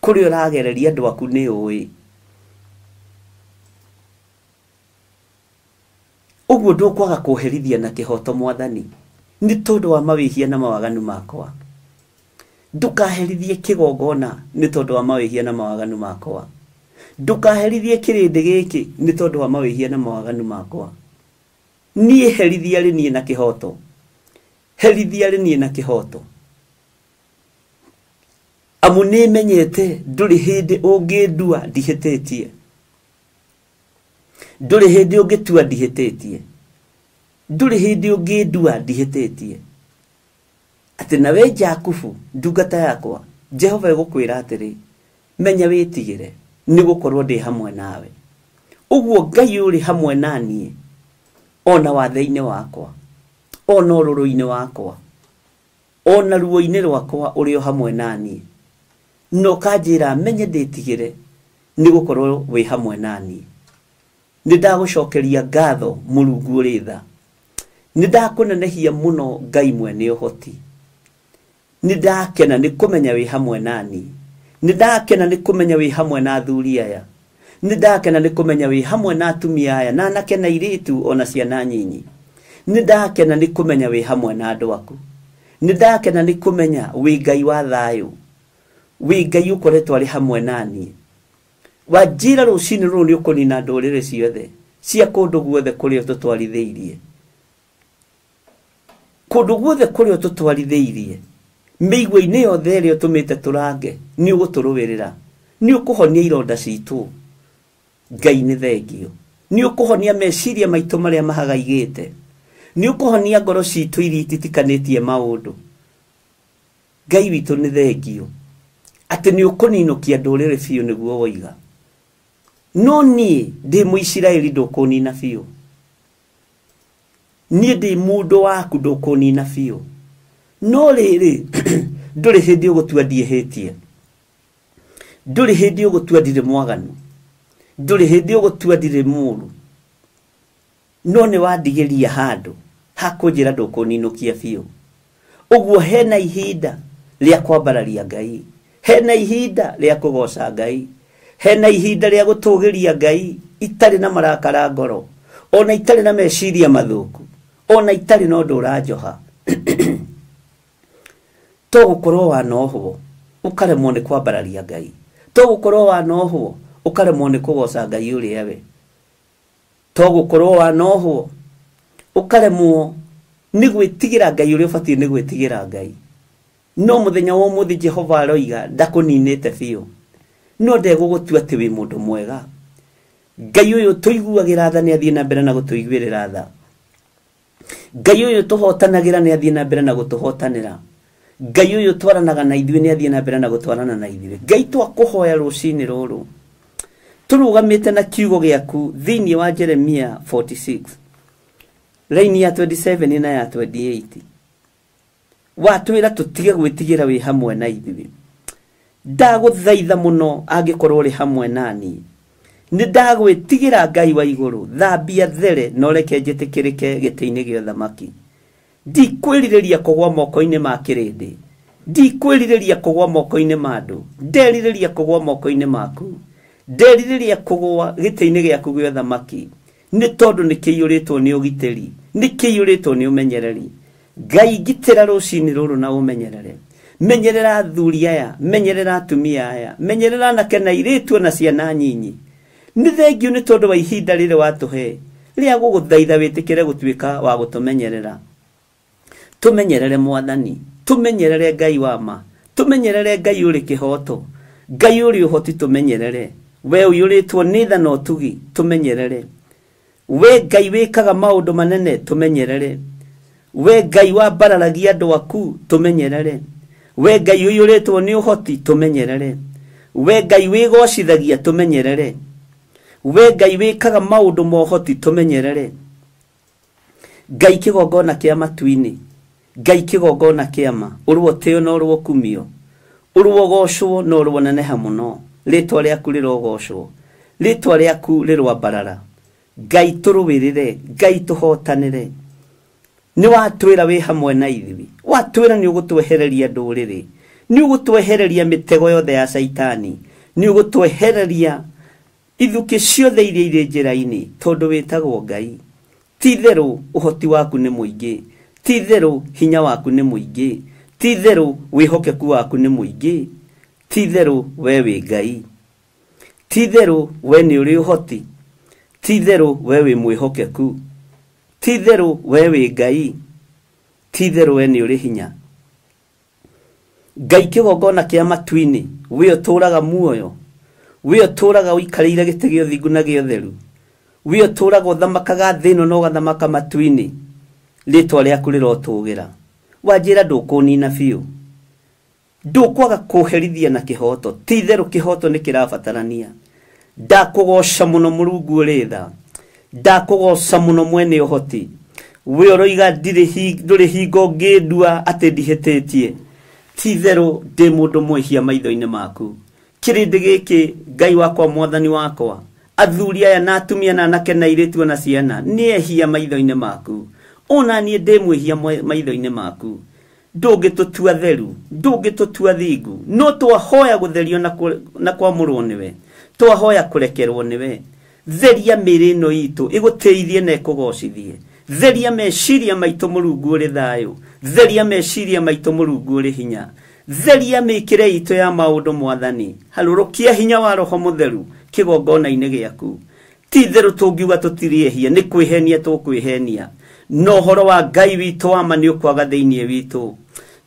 kũrĩa ũragereria andũ aku nĩ ũĩ. Ũguo ndũkwaga kũherithia na kĩhooto Mwathani, nĩ tondũ wa mawĩhia na mawaganu makwa. Ndũkaherithie kĩgongona nĩ tondũ wa mawĩhia na mawaganu makwa. Ndũkaherithie kĩrĩndĩ gĩkĩ nĩ tondũ wa mawĩhia na mawaganu makwa. Niĩ herithia rĩ niĩ na kĩhooto, herithia rĩ niĩ na kĩhooto. Amu nĩmenyete ndũrĩ hĩndĩ ũngĩndua ndihĩtĩtie, ndũrĩ hĩndĩ ũngĩtua ndihĩtĩtie, ndũrĩ hĩndĩ ũngĩndua ndihĩtĩtie. Atĩ nawe Jakubu ndungata yakwa, Jehova egũkwĩra atĩrĩ, menya wĩtigĩre, nĩ gũkorwo ndĩ hamwe nawe. Ũguo Ngai ũrĩ hamwe na niĩ, ona wathe-inĩ wakwa, ona ũrũrũ-inĩ wakwa, ona ruo-inĩ rwakwa ũrĩ o hamwe na niĩ. Na ũkanjĩra menye ndĩtigĩre, nĩ gũkorwo wĩ hamwe na niĩ. Nĩ ndagũcokeria ngatho Mũrungu ũrĩ tha, nĩ ndakũnenehia mũno Ngai mwene ũhoti. Nĩ ndakena nĩ kũmenya wĩ hamwe na niĩ, nĩ ndakena nĩ kũmenya wĩ hamwe na athuri aya, nĩ ndakena nĩ kũmenya wĩ hamwe na atumia aya, na anake na airĩtu ona ciana nyinyi. Nĩ ndakena nĩ kũmenya wĩ hamwe na andũ aku. Nĩ ndakena nĩ kũmenya wĩ Ngai wa thayũ. Wĩ Ngai ũkoretwo arĩ hamwe naniĩ. Wanjĩra rũcinĩ rũrũ nĩ ũkũnina ndũrĩrĩ ciothe cia kũndũ guothe kũrĩa ũtũtwarithĩirie. Kũndũ guothe kũrĩa ũtũtwarithĩirie, mĩigua-inĩ yothe ĩrĩa ũtũmĩte tũrange, nĩ ũgũtũrũĩrĩra, nĩ ũkũhonia ironda citũ. Ngai nĩ thengio. Nĩ ũkũhonia meciria maitũ marĩa mahagaigĩte. Nĩ ũkũhonia ngoro citũ iria ititikanĩtie maũndũ. Ngai witũ nĩ thengio. Atĩ nĩ ũkũninũkia ndũrĩrĩ biũ nĩguo woiga. No niĩ ndĩ Mũisiraeli ndũkũnina biũ. Niĩ ndĩ mũndũ waku ndũkũnina biũ. No rĩrĩ ndũrĩ hĩndĩ ũgũtua ndiĩhĩtie. Ndũrĩ hĩndĩ ũgũtua ndirĩ mwaganu. Ndũrĩ hĩndĩ ũgũtua ndirĩ mũũru. No nĩ wandigĩria handũ hakũnjĩra ndũkũninũkia biũ. Ũguo hena ihinda rĩa kwambararia Ngai. Hena ihinda rĩa kũgoca Ngai. Hena ihinda rĩa gũtũgĩria Ngai itarĩ na marakara ngoro, ona itarĩ na meciria mathũku, ona itarĩ na ũndũ ũranjoha. To gũkorwo wanohwo ũkaremwo nĩ kwambararia Ngai. To gũkorwo wanohwo ũkaremwo nĩ kũgoca Ngai ũrĩa we. To gũkorwo wanohwo ũkaremwo nĩ gwĩtigĩra Ngai ũrĩa ũbatiĩ nĩ gwĩtigĩra Ngai. No mũthenya wa ũmũthĩ Jehova aroiga ndakũninĩte biũ. No ndegũgũtua atĩ wĩ mũndũ mwega. Ngai ũyũ tũiguagĩra tha nĩ athiĩ na mbere na gũtũiguĩrĩra tha. Ngai ũyũ tũhotanagĩra nĩ athiĩ na mbere na gũtũhotanĩra. Ngai ũyũ twaranaga na ithuĩ nĩ athiĩ na mbere na gũtwarana na ithuĩ. Ngai twakũhoya rũcinĩ rũrũ tũrũgamĩte na kiugo gĩaku thĩinĩ wa Jeremia 46 raini ya 27 na ya 28. Watwĩra tũtige gwĩtigĩra wĩ hamwe na ithuĩ. Ndagũthaitha mũno angĩkorwo ũrĩ hamwe nani. Nĩ ndagwĩtigĩra Ngai wa igũrũ, thambia there na ũreke njĩtĩkĩrĩke gĩtĩ-inĩ gĩa ũthamaki. Ndikwĩrirĩria kũgwa moko-inĩ ma kĩrĩndĩ. Ndikwĩrirĩria kũgwa moko-inĩ ma andũ. Nderirĩria kũgwa moko-inĩ maku. Nderirĩria kũgwa gĩtĩ-inĩ gĩaku gĩa ũthamaki. Nĩ tondũ nĩ kĩiyũrĩtwo nĩ ũgitĩri, nĩ kĩiyũrĩtwo nĩ ũmenyereri. Ngai ngitĩra rũcinĩ rũrũ na ũmenyerere. Menyerera athuri aya, menyerera atumia aya, menyerera anake na airĩtu na ciana nyinyi. Nĩ thengio nĩ tondũ wa ihinda rĩrĩ watũhe rĩa gũgũthaitha wĩtĩkĩre gũtuĩka wa gũtũmenyerera. Tũmenyerere Mwathani, tũmenyerere Ngai wa ma, tũmenyerere Ngai ũrĩ kĩhoto, Ngai ũrĩ ũhoti tũmenyerere. We ũiyũrĩtwo nĩ tha na ũtugi tũmenyerere. We Ngai wĩkaga maũndũ manene tũmenyerere. We Ngai wambararagia andũ aku tũmenyerere. We Ngai ũiyũrĩtwo nĩ ũhoti tũmenyerere. We Ngai wĩgocithagia tũmenyerere. We Ngai wĩkaga maũndũ ma ũhoti tũmenyerere. Ngai kĩgongona kĩa matu-inĩ, Ngai kĩgongona kĩa ma, ũrwo tĩo na ũrwo kumio, ũrwo gocwo na ũrwo neneha mũno. Rĩtwa rĩaku rĩrogocwo, rĩtwa rĩaku rĩroambarara. Ngai tũrũĩrĩre, Ngai tũhotanĩre. Nĩ watwĩra wĩ hamwe na ithuĩ. Watwĩra nĩ ũgũtwehereria ndũrĩrĩ, nĩ ũgũtwehereria mĩtego yothe ya caitani, nĩ ũgũtwehereria ithukĩ ciothe iria irĩ njĩra-inĩ, tondũ wĩtagwo Ngai. Ti itherũ ũhoti waku nĩ mũingĩ, ti itherũ hinya waku nĩ mũingĩ, ti itherũ wĩhokeku waku nĩ mũingĩ, ti itherũ we wĩ Ngai. Ti itherũ we nĩ ũrĩ ũhoti, ti itherũ we wĩ mwĩhokeku, ti itherũ we wĩ Ngai, ti itherũ we nĩ ũrĩ hinya. Ngai kĩgongona kĩa matu-inĩ, we ũtũũraga muoyo, we ũtũũraga ũikarĩire gĩtĩ gĩa ũthingu na gĩa ũtheru, we ũtũũraga ũthamakaga thĩ ĩno na ũgathamaka matu-inĩ, rĩtwa rĩaku rĩrotũgĩra. Wanjĩra ndũkũnina biũ, ndũkwaga kũherithia na kĩhoto. Ti itherũ kĩhoto nĩ kĩrabatarania. Ndakũgoca mũno Mũrungu ũrĩ tha, ndakũgoca mũno mwene ũhoti. We ũroiga ndũrĩ hingo ngĩndua atĩ ndihĩtĩtie. Ti itherũ ndĩ mũndũ mwĩhia maitho-inĩ maku. Kĩrĩndĩ gĩkĩ Ngai wakwa Mwathani wakwa, athuri aya na atumia na anake na airĩtu na ciana nĩ ehia maitho-inĩ maku. Ona niĩ ndĩ mwĩhia maitho-inĩ maku. Ndũngĩtũtua theru, ndũngĩtũtua thingu, no twahoya gũtherio na kwamũrwo nĩwe, twahoya kũrekerwo nĩwe. Theria mĩĩrĩ ĩno itũ ĩgũtĩithie na ĩkũgocithie. Theria meciria maitũ Mũrungu ũrĩ thayũ, theria meciria maitũ Mũrungu ũrĩ hinya, Theria mĩkĩre itũ ya maũndũ mwathani, harũrũkia hinya wa roho mũtheru kĩgongona-inĩ gĩaku. Ti itherũ tũngiuga tũtirĩ ehia, nĩ kwĩhenia tũkwĩhenia, no ũhoro wa Ngai witũ wa ma nĩ ũkwaga thĩinĩ witũ.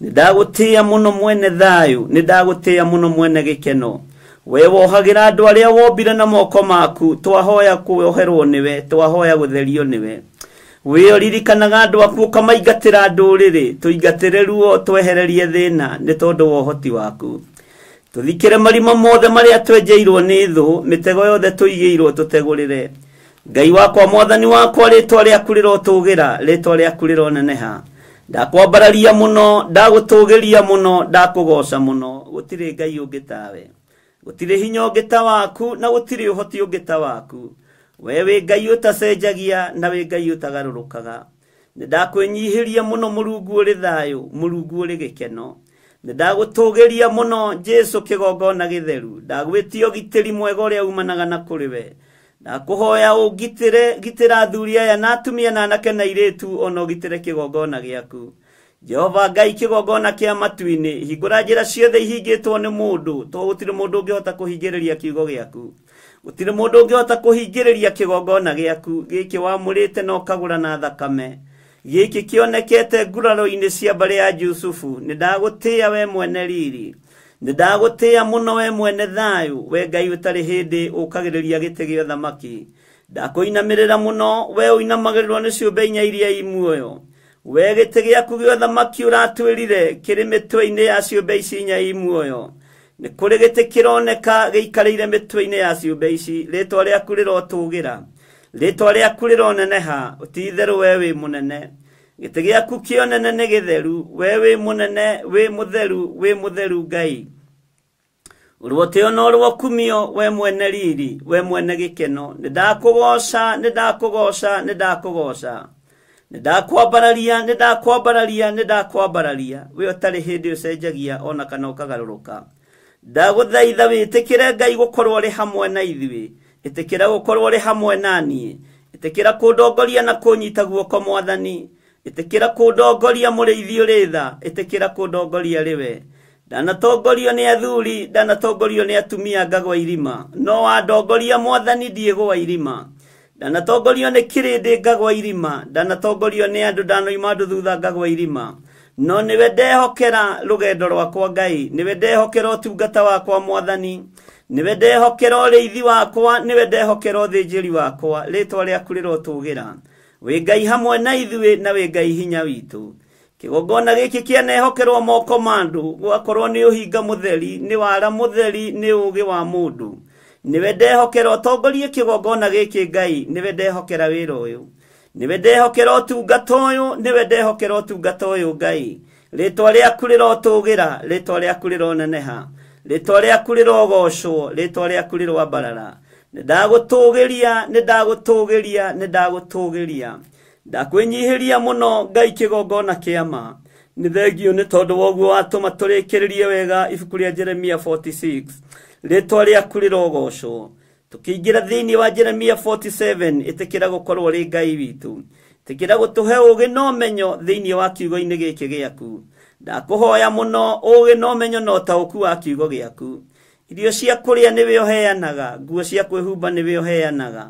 Nĩ ndagũtĩĩa mũno mwene thayũ, nĩ ndagũtĩĩa mũno mwene gĩkeno. We wohagĩra andũ arĩa wombire na moko maku, twahoya kuoherwo nĩwe, twahoya gũtherio nĩwe. We ũririkanaga andũ aku ũkamaingatĩra ndũrĩrĩ, tũingatĩre ruo, twehererie thĩna nĩ tondũ wa ũhoti waku. Tũthikĩre marima mothe marĩa twenjeirwo nĩ thũ, mĩtego yothe tũigĩirwo tũtegũrĩre. Ngai wakwa, mwathani wakwa, rĩtwa rĩaku rĩrotũgĩra, rĩtwa rĩaku rĩroneneha. Ndakwambararia mũno, ndagũtũgĩria mũno, ndakũgoca mũno. Gũtirĩ Ngai ũngĩ tawe, gũtirĩ hinya ũngĩ ta waku, na gũtirĩ ũhoti ũngĩ ta waku. We wĩ Ngai ũtacenjagia na wĩ Ngai ũtagarũrũkaga. Nĩ ndakwĩnyihĩria mũno Mũrungu ũrĩ thayũ, Mũrungu ũrĩ gĩkeno. Nĩ ndagũtũgĩria mũno Jesu kĩgongona gĩtheru. Ndagwĩtia ũgitĩri mwega ũrĩa umanaga na kũrĩ we. Ndakũhoya ũngitĩre, gitĩra athuri aya na atumia na anake na airĩtu, ona ũgitĩre kĩgongona gĩaku. Jehova Ngai, kĩgongona kĩa matu-inĩ, hingũra njĩra ciothe ihingĩtwo nĩ mũndũ, to gũtirĩ mũndũ ũngĩhota kũhingĩrĩria kiugo gĩaku. Gũtirĩ mũndũ ũngĩhota kũhingĩrĩria kĩgongona gĩaku gĩkĩ wamũrĩte na ũkagũra na thakame, gĩkĩ kĩonekete nguraro-inĩ cia mbarĩ ya Jusufu. Nĩ ndagũtĩĩa we mwene riri, nĩ ndagũtĩĩa mũno we mwene thayũ, we Ngai ũtarĩ hĩndĩ ũkagĩrĩria gĩtĩ gĩa ũthamaki. Ndakũinamĩrĩra mũno, we ũinamagĩrĩrwo nĩ ciũmbe inya iria i muoyo. We gĩtĩ gĩaku gĩa ũthamaki ũratwĩrire kĩrĩ mĩtwe-inĩ ya ciũmbe ici inya i muoyo. Nĩ kũrĩ gĩtĩ kĩroneka gĩikarĩire mĩtwe-inĩ ya ciũmbe ici. Rĩtwa rĩaku rĩrotũgĩra, rĩtwa rĩaku rĩroneneha. Ti itherũ we wĩ mũnene, gĩtĩ gĩaku kĩonene nĩ gĩtheru. We wĩ mũnene, wĩ mũtheru, wĩ mũtheru Ngai. Ũrũotĩo na ũrũokumio, we mwene riri, we mwene gĩkeno. Nĩ ndakũgoca, nĩ ndakũgoca, nĩ ndakũgoca. Nĩ ndakwambararia, nĩ ndakwambararia, nĩ ndakwambararia. We ũtarĩ hĩndĩ ũcenjagia ona kana ũkagarũrũka. Ndagũthaitha wĩtĩkĩre Ngai gũkorwo ũrĩ hamwe na ithuĩ, ĩtĩkĩra gũkorwo ũrĩ hamwe na niĩ, ĩtĩkĩra kũndongoria na kũnyita guoko mwathani, ĩtĩkĩra kũndongoria mũrĩithi ũrĩ tha, ĩtĩkĩra kũndongoria rĩwe. Ndanatongorio nĩ athuri, ndanatongorio nĩ atumia ngagwa irima, no wandongoria mwathani ndiĩgũa irima. Ndanatongorio nĩ kĩrĩndĩ ngagwa irima, ndanatongorio nĩ andũ, ndanoima andũ thutha ngagwa irima, no nĩwe ndehokera rũgendo rwakwa Ngai, nĩwe ndehokera ũtungata wakwa mwathani, nĩwe ndehokera ũrĩithi wakwa, nĩwe ndehokera ũthĩnjĩri wakwa. Rĩtwa rĩaku rĩrotũgĩra. Wĩ Ngai hamwe na ithuĩ na wĩ Ngai hinya witũ. Kĩgongona gĩkĩ kĩanehokerwo moko ma andũ, gwakorwo nĩ ũhinga mũtheri, nĩ wara mũtheri, nĩ ũũgĩ wa mũndũ. Nĩwe ndehokera ũtongorie kĩgongona gĩkĩ Ngai, nĩwe ndehokera wĩra ũyũ, nĩwe ndehokera ũtungata ũyũ, nĩwe ndehokera ũtungata ũyũ Ngai. Rĩtwa rĩaku rĩrotũgĩra, rĩtwa rĩaku rĩroneneha, rĩtwa rĩaku rĩrogocwo, rĩtwa rĩaku rĩroambarara. Nĩ ndagũtũgĩria, nĩ ndagũtũgĩria, nĩ ndagũtũgĩria. Ndakwĩnyihĩria mũno Ngai kĩgongona kĩa ma. Nĩ thengio nĩ tondũ wa ũguo watũma tũrĩkĩrĩrie wega ibuku rĩa Jeremia 46. Rĩtwa rĩaku rĩrogocwo. Tũkĩingĩra thĩinĩ wa Jeremia 47, ĩtĩkĩra gũkorwo ũrĩ Ngai witũ, ĩtĩkĩra gũtũhe ũũgĩ na ũmenyo thĩinĩ wa kiugo-inĩ gĩkĩ gĩaku. Ndakũhoya mũno ũũgĩ na ũmenyo na ũtaũku wa kiugo gĩaku. Irio cia kũrĩa nĩwe ũheanaga, nguo cia kwĩhumba nĩwe ũheanaga.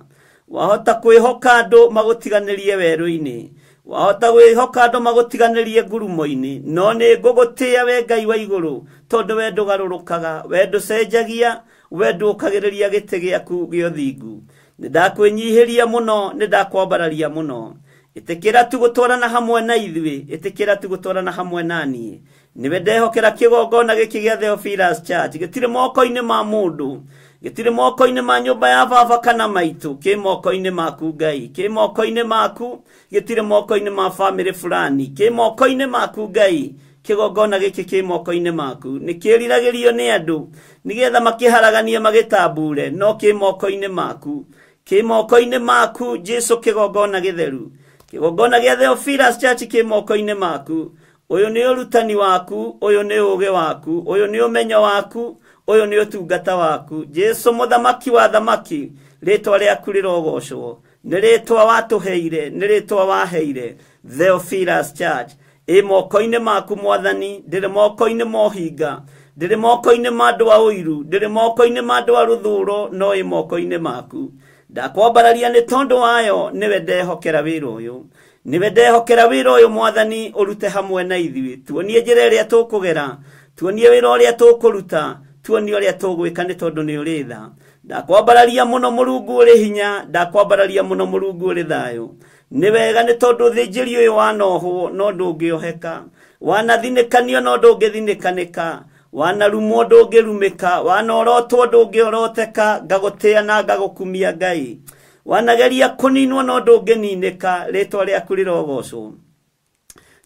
Wahota kwĩhoka andũ magũtiganĩrie werũ-inĩ, wahota kwĩhoka andũ magũtiganĩrie ngurumo-inĩ, no nĩ ngũgũtĩĩa we Ngai wa igũrũ, tondũ we ndũgarũrũkaga, we ndũcenjagia, we ndũkagĩrĩria gĩtĩ gĩaku gĩa ũthingu. Nĩ ndakwĩnyihĩria mũno, nĩ ndakwambararia mũno. Ĩtĩkĩra tu gũtwarana hamwe na ithuĩ, ĩtĩkĩra tu gũtwarana hamwe na niĩ. Nĩwe ndehokera kĩgongona gĩkĩ gĩa Theophilus Church, gĩtirĩ moko-inĩ ma mũndũ, gĩtirĩ moko-inĩ ma nyũmba ya baba kana maitũ, kĩ moko-inĩ maku Ngai, kĩ moko-inĩ maku, gĩtirĩ moko-inĩ ma famĩlĩ fulani, kĩ moko-inĩ maku Ngai. Kĩgongona gĩkĩ kĩ moko-inĩ maku, nĩ kĩriragĩrio nĩ andũ nĩgetha makĩharaganie magĩtambure, no kĩ moko-inĩ maku, kĩ moko-inĩ maku Jesu, kĩgongona gĩtheru, kĩgongona gĩa Theophilus Church kĩ moko-inĩ maku. Ũyũ nĩ ũrutani waku, ũyũ nĩ ũũgĩ waku, ũyũ nĩ ũmenyo waku, ũyũ nĩ ũtungata waku. Jesu mũthamaki wa thamaki, rĩtwa rĩaku rĩrogocwo. Nĩ rĩtwa watũheire, nĩ rĩtwa waheire Theophilus Church. Ĩ moko-inĩ maku Mwathani, ndĩrĩ moko-inĩ ma ũhinga, ndĩrĩ moko-inĩ ma andũ a ũiru, ndĩrĩ moko-inĩ ma andũ a rũthũro, no ĩ moko-inĩ maku. Ndakwambararia nĩ tondũ wayo, nĩwe ndehokera wĩra ũyũ. Nĩwe ndehokera wĩra ũyũ Mwathani, ũrute hamwe na ithuĩ. Tuonie njĩra ĩrĩa tũkũgera, tuonie wĩra ũrĩa tũkũruta, tuonie ũrĩa tũgwĩka nĩ tondũ nĩ ũrĩ tha. Ndakwambararia mũno Mũrungu ũrĩ hinya, ndakwambararia mũno Mũrungu ũrĩ thayũ. Nĩ wega nĩ tondũ ũthĩnjĩri ũyũ wanohwo no ndũngĩoheka, wanathinĩkanio no ndũngĩthinĩkanĩka, wanarumwo ndũngĩrumĩka, wanorotwo ndũngĩoroteka. Ngagũtĩa na ngagũkumia Ngai. Wanageria kũninwo no ndũngĩninĩka, rĩtwa rĩaku rĩrogocwo.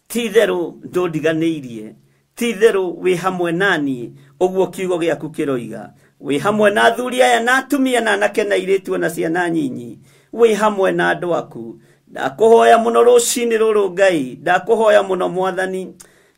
Ti itherũ ndũndiganĩirie, ti itherũ wĩ hamwe naniĩ, ũguo kiugo gĩaku kĩroiga. Wĩ hamwe na athuri aya na atumia na anake na airĩtu na ciana nyinyi, wĩ hamwe na andũ aku. Ndakũhoya mũno rũcinĩ rũrũ Ngai, ndakũhoya mũno Mwathani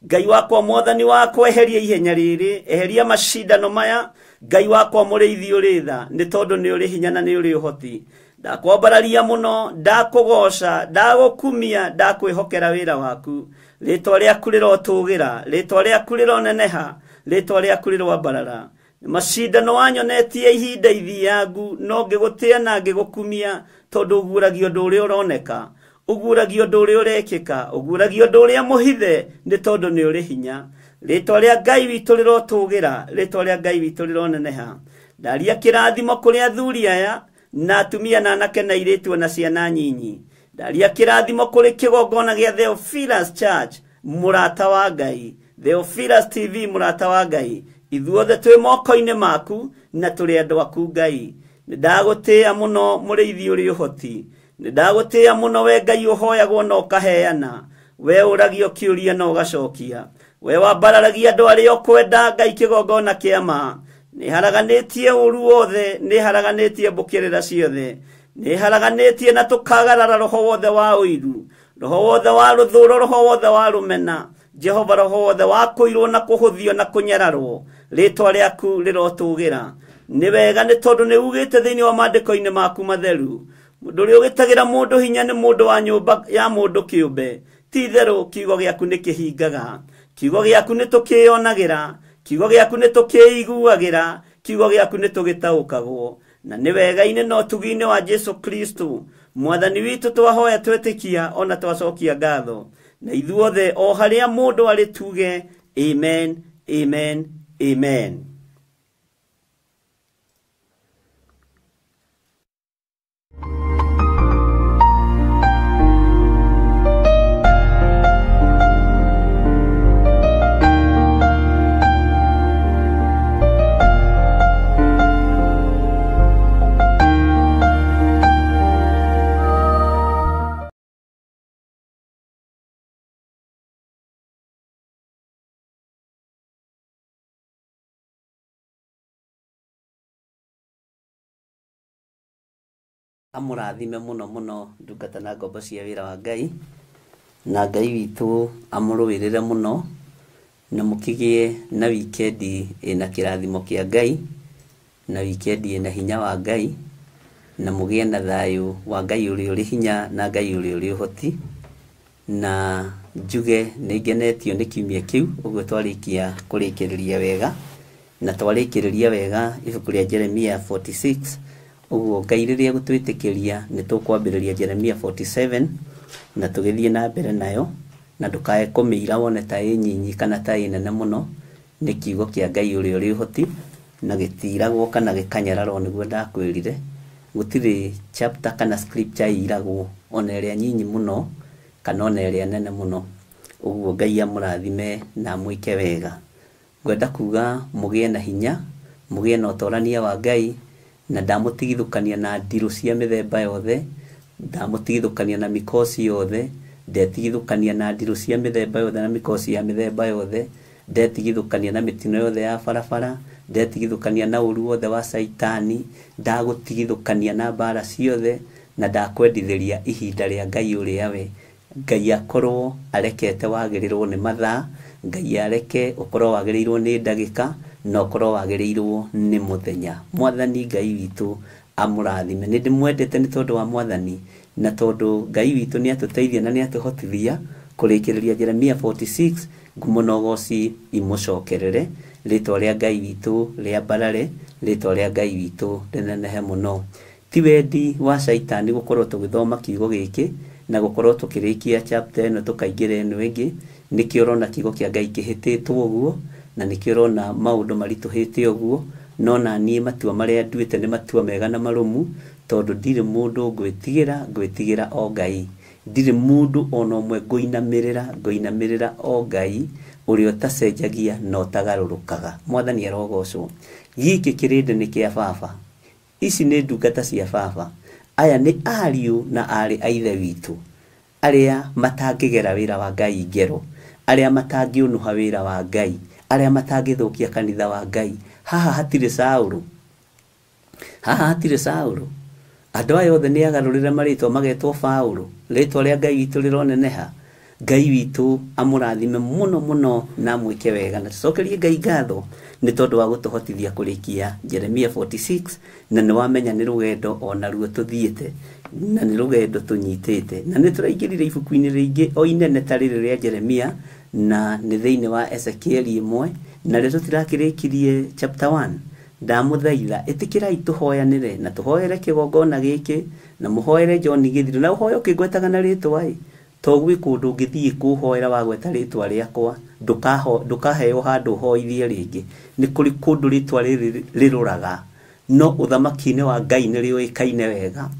Ngai wakwa, Mwathani wakwa, eheria ihenya rĩrĩ, eheria macindano maya. Ngai wakwa mũrĩithi ũrĩ tha, nĩ tondũ nĩ ũrĩ hinya na nĩ ũrĩ ũhoti. Ndakwambararia mũno, ndakũgoca, ndagũkumia, ndakwĩhokera wĩra waku. Rĩtwa rĩaku rĩrotũgĩra, rĩtwa rĩaku rĩroneneha, rĩtwa rĩaku rĩroambarara. Macindano wanyonetie ihinda ithiangu, no ngĩgũtĩa na ngĩgũkumia, tondũ ũguũragia ũndũ ũrĩa ũroneka, ũguũragia ũndũ ũrĩa ũrekĩka, ũguũragia ũndũ ũrĩa mũhithe, nĩ tondũ nĩ ũrĩ hinya. Rĩtwa rĩa Ngai witũ rĩrotũgĩra, rĩtwa rĩa Ngai witũ rĩroneneha. Ndaria kĩrathimo kũrĩ athuri aya na atumia na anake na airĩtu na ciana nyinyi. Ndaria kĩrathimo kũrĩ kĩgongona gĩa Theophilus Church, mũrata wa Ngai, Theophilus TV, mũrata wa Ngai. Ithuothe twĩ moko-inĩ maku na tũrĩ andũ aku Ngai. Nĩ ndagũtĩa mũno mũrĩithi ũrĩ ũhoti, nĩ ndagũtĩa mũno we Ngai ũhoyagwo na ũkaheana, we ũragio kĩũria na ũgacokia, we wambararagia andũ arĩa ũkwenda Ngai kĩgongona kĩa ma. Nĩ haraganĩtie ũru wothe, nĩ haraganĩtie mbũkĩrĩra ciothe, nĩ haraganĩtie na tũkagarara roho wothe wa ũiru, roho wothe wa rũthũro, roho wothe wa rũmena. Jehova, roho wothe wa kũirwo na kũhũthio na kũnyararwo, rĩtwa rĩaku rĩrotũgĩra. Nĩ wega nĩ tondũ nĩ ugĩte thĩinĩ wa maandĩko-inĩ maku matheru, mũndũ ũrĩa ũgĩtagĩra mũndũ hinya nĩ mũndũ wa nyũmba ya mũndũ kĩũmbe. Ti itherũ kiugo gĩaku nĩ kĩhingaga, kiugo gĩaku nĩ tũkĩyonagĩra, kiugo gĩaku nĩ tũkĩiguagĩra, kiugo gĩaku nĩ tũgĩtaũkagwo. Na nĩ wega-inĩ na ũtugi-inĩ wa Jesu Kristo Mwathani witũ twahoya twetĩkia ona twacokia ngatho. Na ithuothe o harĩa mũndũ arĩ tuge amen, amen, amen. Amũrathime mũno mũno ndungata na ngombo cia wĩra wa Ngai, na Ngai witũ amũrũĩrĩre mũno, na mũkĩgĩe na wikendi ĩna kĩrathimo kĩa Ngai, na wikendi ĩna hinya wa Ngai, na mũgĩe na thayũ wa Ngai ũrĩa ũrĩ hinya na Ngai ũrĩa ũrĩ ũhoti. Na njuge nĩ ngenetio nĩ kiumia kĩu ũguo twarĩkia kũrĩkĩrĩria wega, na twarĩkĩrĩria wega ibuku rĩa Jeremia 46. Ũguo Ngai rĩrĩa gũtwĩtĩkĩria nĩ tũkwambĩrĩria Jeremia 47 na tũgĩthiĩ na mbere nayo, na ndũkae kũmĩira wone ta ĩ nyinyi kana ta ĩ nene mũno. Nĩ kiugo kĩa Ngai ũrĩa ũrĩ ũhoti, na gĩtiragwo kana gĩkanyararwo, nĩguo ndakwĩrire. Gũtirĩ chapter kana scripture ĩiragwo ona ĩrĩa nyinyi mũno kana ona ĩrĩa nene mũno. Ũguo Ngai amũrathime na amwĩke wega. Ngwenda kuga mũgĩe na hinya, mũgĩe na ũtorania wa Ngai, na ndamũtigithũkania na ndirũ cia mĩthemba yothe, ndamũtigithũkania na mĩkosi yothe, ndetigithũkania na ndirũ cia mĩthemba yothe na mĩkosi ya mĩthemba yothe, ndetigithũkania na mĩtino yothe ya barabara, ndetigithũkania na ũru wothe wa caitani, ndagũtigithũkania na mbara ciothe, na ndakwendithĩria ihinda rĩa Ngai ũrĩa we Ngai akorwo arekete wagĩrĩrwo nĩ mathaa, Ngai areke ũkorwo wagĩrĩirwo nĩ ndagĩka, na ũkorwo wagĩrĩirwo nĩ mũthenya. Mwathani Ngai witũ amũrathime. Nĩ ndĩmwendete nĩ tondũ wa Mwathani, na tondũ Ngai witũ nĩ atũteithia na nĩ atũhotithia Kũrĩkĩrĩria Jeremia 46 ngumo na ũgoci imũcokerere, rĩtwa rĩa Ngai witũ rĩambarare, rĩtwa rĩa Ngai witũ rĩnenehe mũno. Ti wendi wa caitani gũkorwo tũgĩthoma kiugo gĩkĩ na gũkorwo tũkĩrĩkia chapter ĩno tũkaingĩra ĩno ĩngĩ. Nĩkĩo ũrona kiugo kĩa Ngai kĩhĩtĩtwo ũguo, na nĩkĩo ũrona maũndũ maritũhĩte ũguo. No na niĩ matua marĩa nduĩte nĩ matua mega na marũmu, tondũ ndirĩ mũndũ ngwĩtigĩra, ngwĩtigĩra o Ngai. Ndirĩ mũndũ ona ũmwe ngũinamĩrĩra, ngũinamĩrĩra o Ngai ũrĩa ũtacenjagia na ũtagarũrũkaga. Mwathani arogocwo. Gĩkĩ kĩrĩndĩ nĩ kĩa baba, ici nĩ ndungata cia baba, aya nĩ ariũ na aarĩ a ithe witũ, arĩa matangĩgera wĩra wa Ngai ngero, arĩa matangĩũnũha wĩra wa Ngai, arĩa matangĩthũkia kanitha wa Ngai. Haha hatirĩ Saũlũ, haha hatirĩ Saũlũ. Andũ aya othe nĩ agarũrĩre marĩtwa magetwo Paũlũ. Rĩtwa rĩa Ngai witũ rĩroneneha. Ngai witũ amũrathime mũno mũno na amwĩke wega, na tũcokerie Ngai ngatho nĩ tondũ wa gũtũhotithia kũrĩkia Jeremia 46. Na nĩ wamenya nĩ rũgendo ona ruo tũthiĩte, na nĩ rũgendo tũnyitĩte, na nĩ tũraingĩrire ibuku-inĩ rĩingĩ o inene ta rĩrĩ rĩa Jeremia, na nĩ thĩinĩ wa Ezekieli ĩmwe, na rĩo tũtirakĩrĩkirie chapter 1. Ndamũthaitha ĩtĩkĩrai tũhoyanĩre, na tũhoere kĩgongona gĩkĩ, na mũhoere John Gĩthirũ, na ũhoe ũkĩngwetaga na rĩtwa ĩ, to gwĩ kũndũ ũngĩthiĩ kũhoera wagweta rĩtwa rĩakwa, ndũkaheo handũ ũhoithie rĩngĩ. Nĩ kũrĩ kũndũ rĩtwa rĩrĩ rĩrũraga, no ũthamaki-inĩ wa Ngai nĩ rĩũĩkaine wega,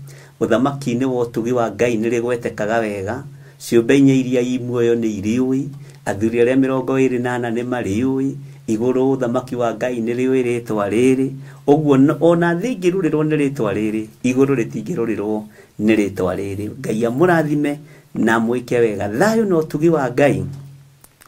ũthamaki-inĩ wa ũtugi wa Ngai nĩ rĩgwetekaga wega. Ciũmbe inya iria i muoyo nĩ irĩũĩ, athuri arĩa 24 nĩ marĩũĩ, igũrũ ũthamaki wa Ngai nĩ rĩũĩ rĩtwa rĩrĩ. Ũguo ona thĩ ĩngĩrũrĩrwo nĩ rĩtwa rĩrĩ, igũrũ rĩtingĩrũrĩrwo nĩ rĩtwa rĩrĩ. Ngai amũrathime na amwĩke wega. Thayũ na ũtugi wa Ngai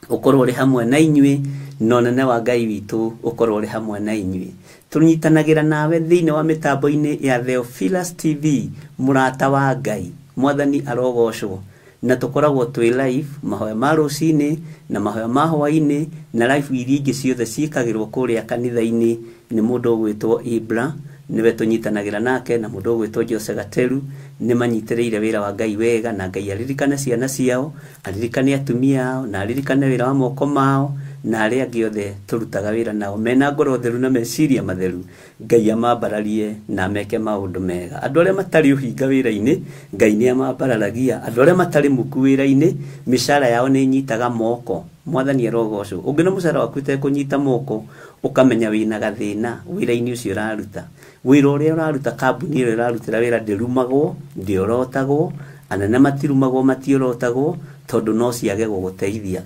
ũkorwo ũrĩ hamwe na inyuĩ, na ũnene wa Ngai witũ ũkorwo ũrĩ hamwe na inyuĩ. Tũnyitanagĩra nawe thĩinĩ wa mĩtambo-inĩ ya Theophilus TV, mũrata wa Ngai. Mwathani arogocwo. Na tũkoragwo twĩ live mahoya ma rũcinĩ na mahoya ma hwaĩ-inĩ, na live iria ingĩ ciothe ciĩkagĩrwo kũrĩa kanitha-inĩ nĩ mũndũ ũgwĩtwo Ibra, nĩwe tũnyitanagĩra nake, na mũndũ ũgwĩtwo Jose Gateru. Nĩ manyitĩrĩire wĩra wa Ngai wega, na Ngai aririkane ciana ciao, aririkane atumia ao, na aririkane wĩra wa moko mao, na arĩa angĩ othe tũrutaga wĩra nao mena ngoro theru na meciria matheru. Ngai amambararie na meke maũndũ mega. Andũ arĩa matarĩ ũhinga wĩra-inĩ, Ngai nĩ amambararagia. Andũ arĩa matarĩ muku wĩra-inĩ, mĩcara yao nĩ ĩnyitaga moko. Mwathani arogocwo. Ũngĩona mũcara waku ũtekũnyita moko, ũkamenya wĩna gathĩna wĩra-inĩ ũcio ũraruta. Wĩra ũrĩa ũraruta, kambuni ĩrĩa ũrarutĩra wĩra ndĩrumagwo, ndĩorotagwo, anene matirumagwo, matiorotagwo, tondũ no ciage gũgũteithia.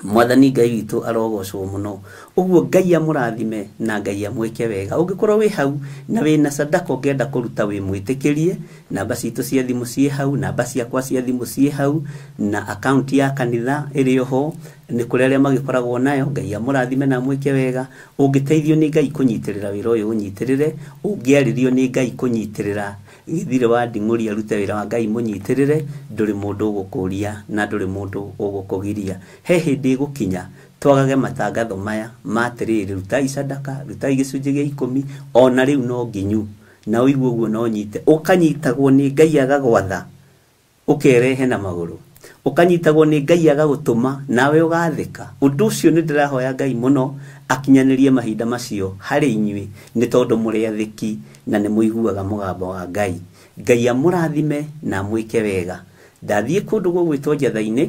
Mwathani Ngai witũ arogocwo mũno. Ũguo Ngai amũrathime na Ngai amwĩke wega. Ũngĩkorwo wĩ hau na wĩna sadaka ũngĩenda kũruta, wĩ mwĩtĩkĩrie, namba citũ cia thimũ ciĩ hau, namba ciakwa cia thimũ ciĩ hau, na akaunti ya kanitha ĩrĩ oho, nĩ kũrĩ arĩa magĩkoragwo nayo. Ngai amũrathime na amwĩke wega. Ũngĩteithio nĩ Ngai kũnyitĩrĩra wĩra ũyũ, ũnyitĩrĩre. Ũngĩarĩrio nĩ Ngai kũnyitĩrĩra Gĩthirĩ wa Nding'ũri arute wĩra wa Ngai, mũnyitĩrĩre. Ndũrĩ mũndũ ũgũkũria na ndũrĩ mũndũ ũgũkũgiria. He hĩndĩ ĩgũkinya twagage matangatho maya ma atĩrĩrĩ, rutai sadaka, rutai gĩcunjĩ gĩa 10, ona rĩu no nginyu na ũigue ũguo no nyite. Ũkanyitagwo nĩ Ngai agagwatha ũkerehe na magũrũ, ũkanyitagwo nĩ Ngai agagũtũma nawe ũgathĩka. Ũndũ ũcio nĩ ndĩrahoya Ngai mũno akinyanĩrie mahinda macio harĩ inyuĩ, nĩ tondũ mũrĩ athĩki na nĩ mũiguaga mũgambo wa Ngai. Ngai amũrathime na amwĩke wega. Ndathiĩ kũndũ gũgwĩtwo Njatha-inĩ,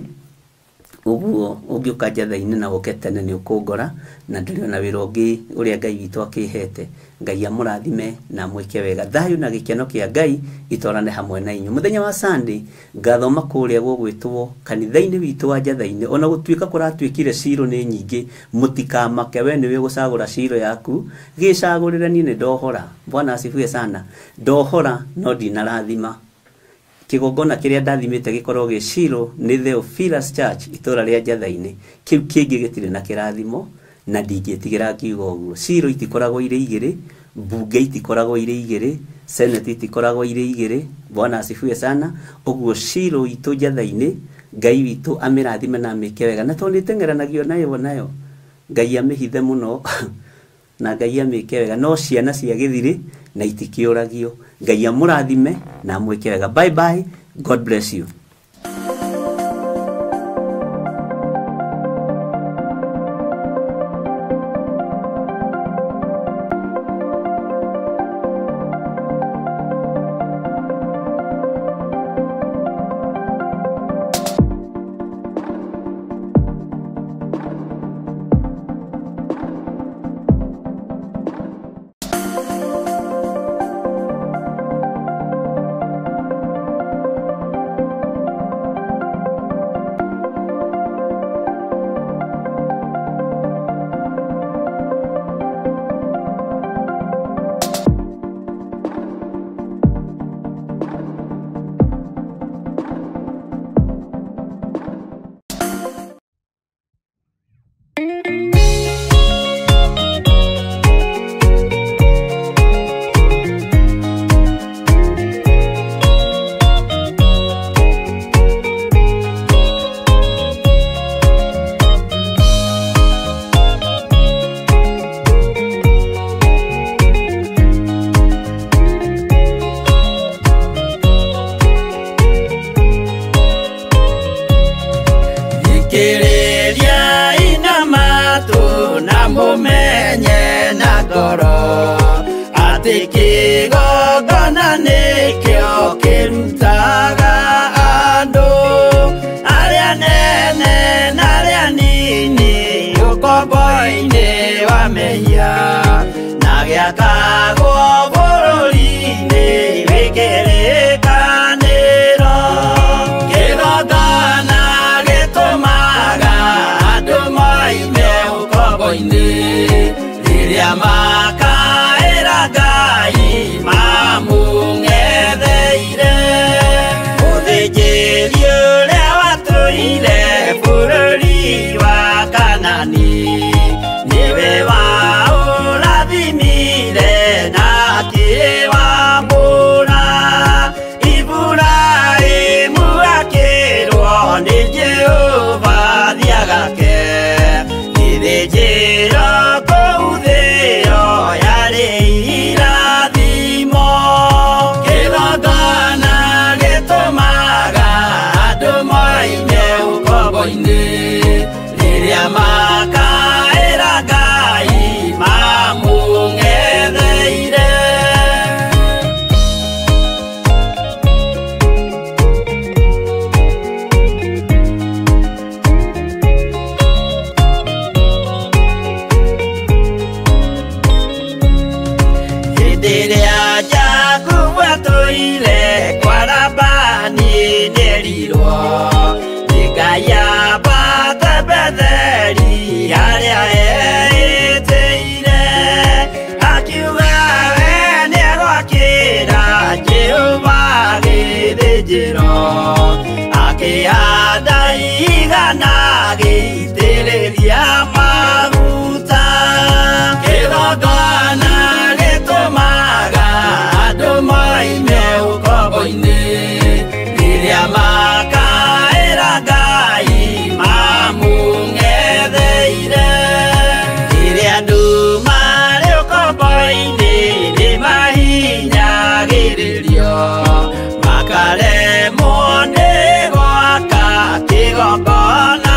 ũguo ũngĩũka Njatha-inĩ na ũke tene nĩ ũkũngora, na ndĩrĩ ona wĩra ũngĩ ũrĩa Ngai witũ akĩhete. Ngai amũrathime na amwĩke wega. Thayũ na gĩkeno kĩa Ngai itwarane hamwe na inyuĩ. Mũthenya wa Sunday ngathoma kũrĩa gũgwĩtwo kanitha-inĩ witũ wa Njatha-inĩ. Ona gũtuĩka kũratuĩkire ciro nĩ nyingĩ, mũtikamake, we nĩwe ũgũcagũra ciro yaku, gĩcagũrĩre. Niĩ nĩ ndohora. Bwana asifiwe sana. Ndohora no ndinarathima. Kĩgongona kĩrĩa ndathimĩte gĩkorwo gĩ Shilo nĩ Theophilus Church, itũra rĩa Njatha-inĩ. Kĩu kĩngĩ gĩtirĩ na kĩrathimo, na ndingĩtigĩra ngiuga ũguo. Ciro itikoragwo irĩ igĩrĩ, mbunge itikoragwo irĩ igĩrĩ, senate itikoragwo irĩ igĩrĩ. Bwana asifiwe sana. Ũguo Shilo itũ Njatha-inĩ, Ngai witũ amĩrathime na amĩke wega, na tondũ nĩteng'eranagio nayo nayo, Ngai amĩhithe mũno na Ngai amĩke wega. No ciana cia gĩthirĩ na itikĩũragio. Ngai amũrathime na amwĩke wega. Bye bye, God bless you. Thikĩrĩriai na matũ na mũmenye na ngoro atĩ kĩgongona nĩkĩo kĩrutaga andũ arĩa nene na arĩa nini ũkombo-inĩ wa mehia na gĩakagwo bũrũri-inĩ wĩ kĩrĩkanĩro. Kĩgongona gĩtũmaga andũ moime ũkombo-inĩ rĩrĩa makaĩra Ngai mamũng'etheire. Mũthĩnjĩri ũrĩa watũire bũrũri wa Kanani nĩwe waũrathimire na akĩwamũra. Iburahĩmu akĩrwo nĩ Jehova thiagake gĩthĩnjĩro kũu thĩo yarĩ irathimo. Kĩgongona gĩtũmaga andũ moime ũkombo-inĩ rĩrĩa makaĩra Ngai mamũng'etheire. Hĩndĩ ĩrĩa Jakubu atũire kwa Labani nĩerirwo nĩ Ngai ambate Betheli harĩa eĩtĩire. Akiuga we nĩegwakĩra Jehova gĩthĩnjĩro, akĩhanda igana agĩitĩrĩria maguta. Kĩgongona gĩtũmaga andũ moime ũkombo-inĩ rĩrĩa makaĩra Ngai mamũng'etheire. Rĩrĩa andũ marĩ ũkombo-inĩ nĩmahinyagĩrĩrio makaremwo nĩ gwaka kĩgongona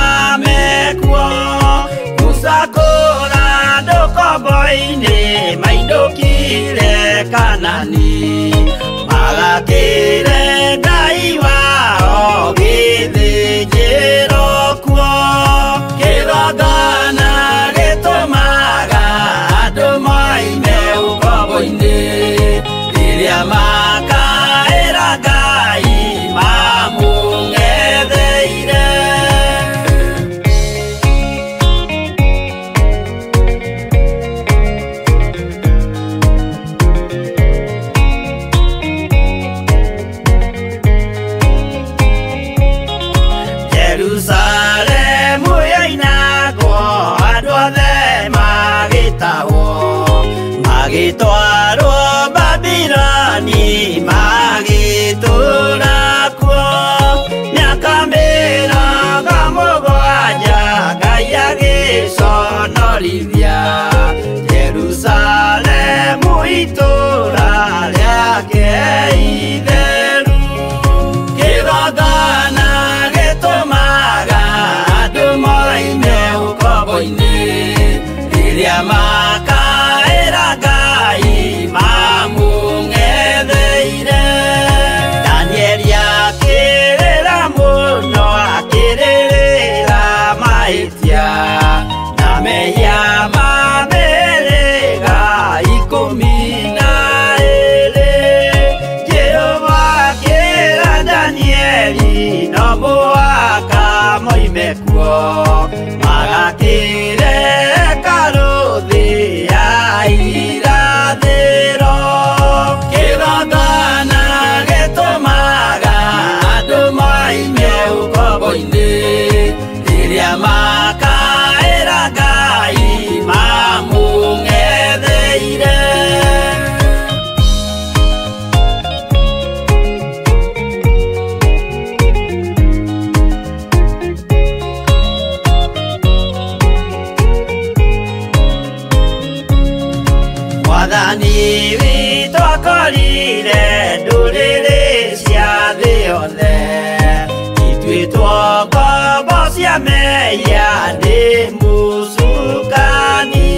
cia mehia nĩ mũcukani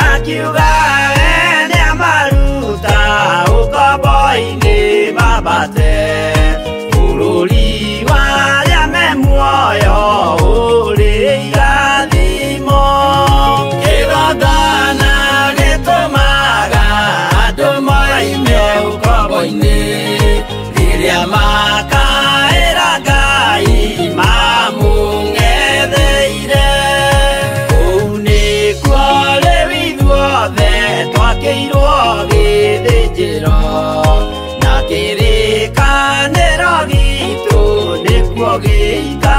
akiuga we nĩamaruta ũkombo-inĩ mambate bũrũri wa arĩa me muoyo ũrĩ irathimo. Kĩgongona gĩtũmaga andũ moime ũkombo-inĩ rĩrĩa makaĩra Ngai mamũng'etheire. Kũu nĩkuo rĩu ithuothe twakĩirwo gĩthĩnjĩro na kĩrĩkanĩro gitũ nĩkuo gĩikaraga.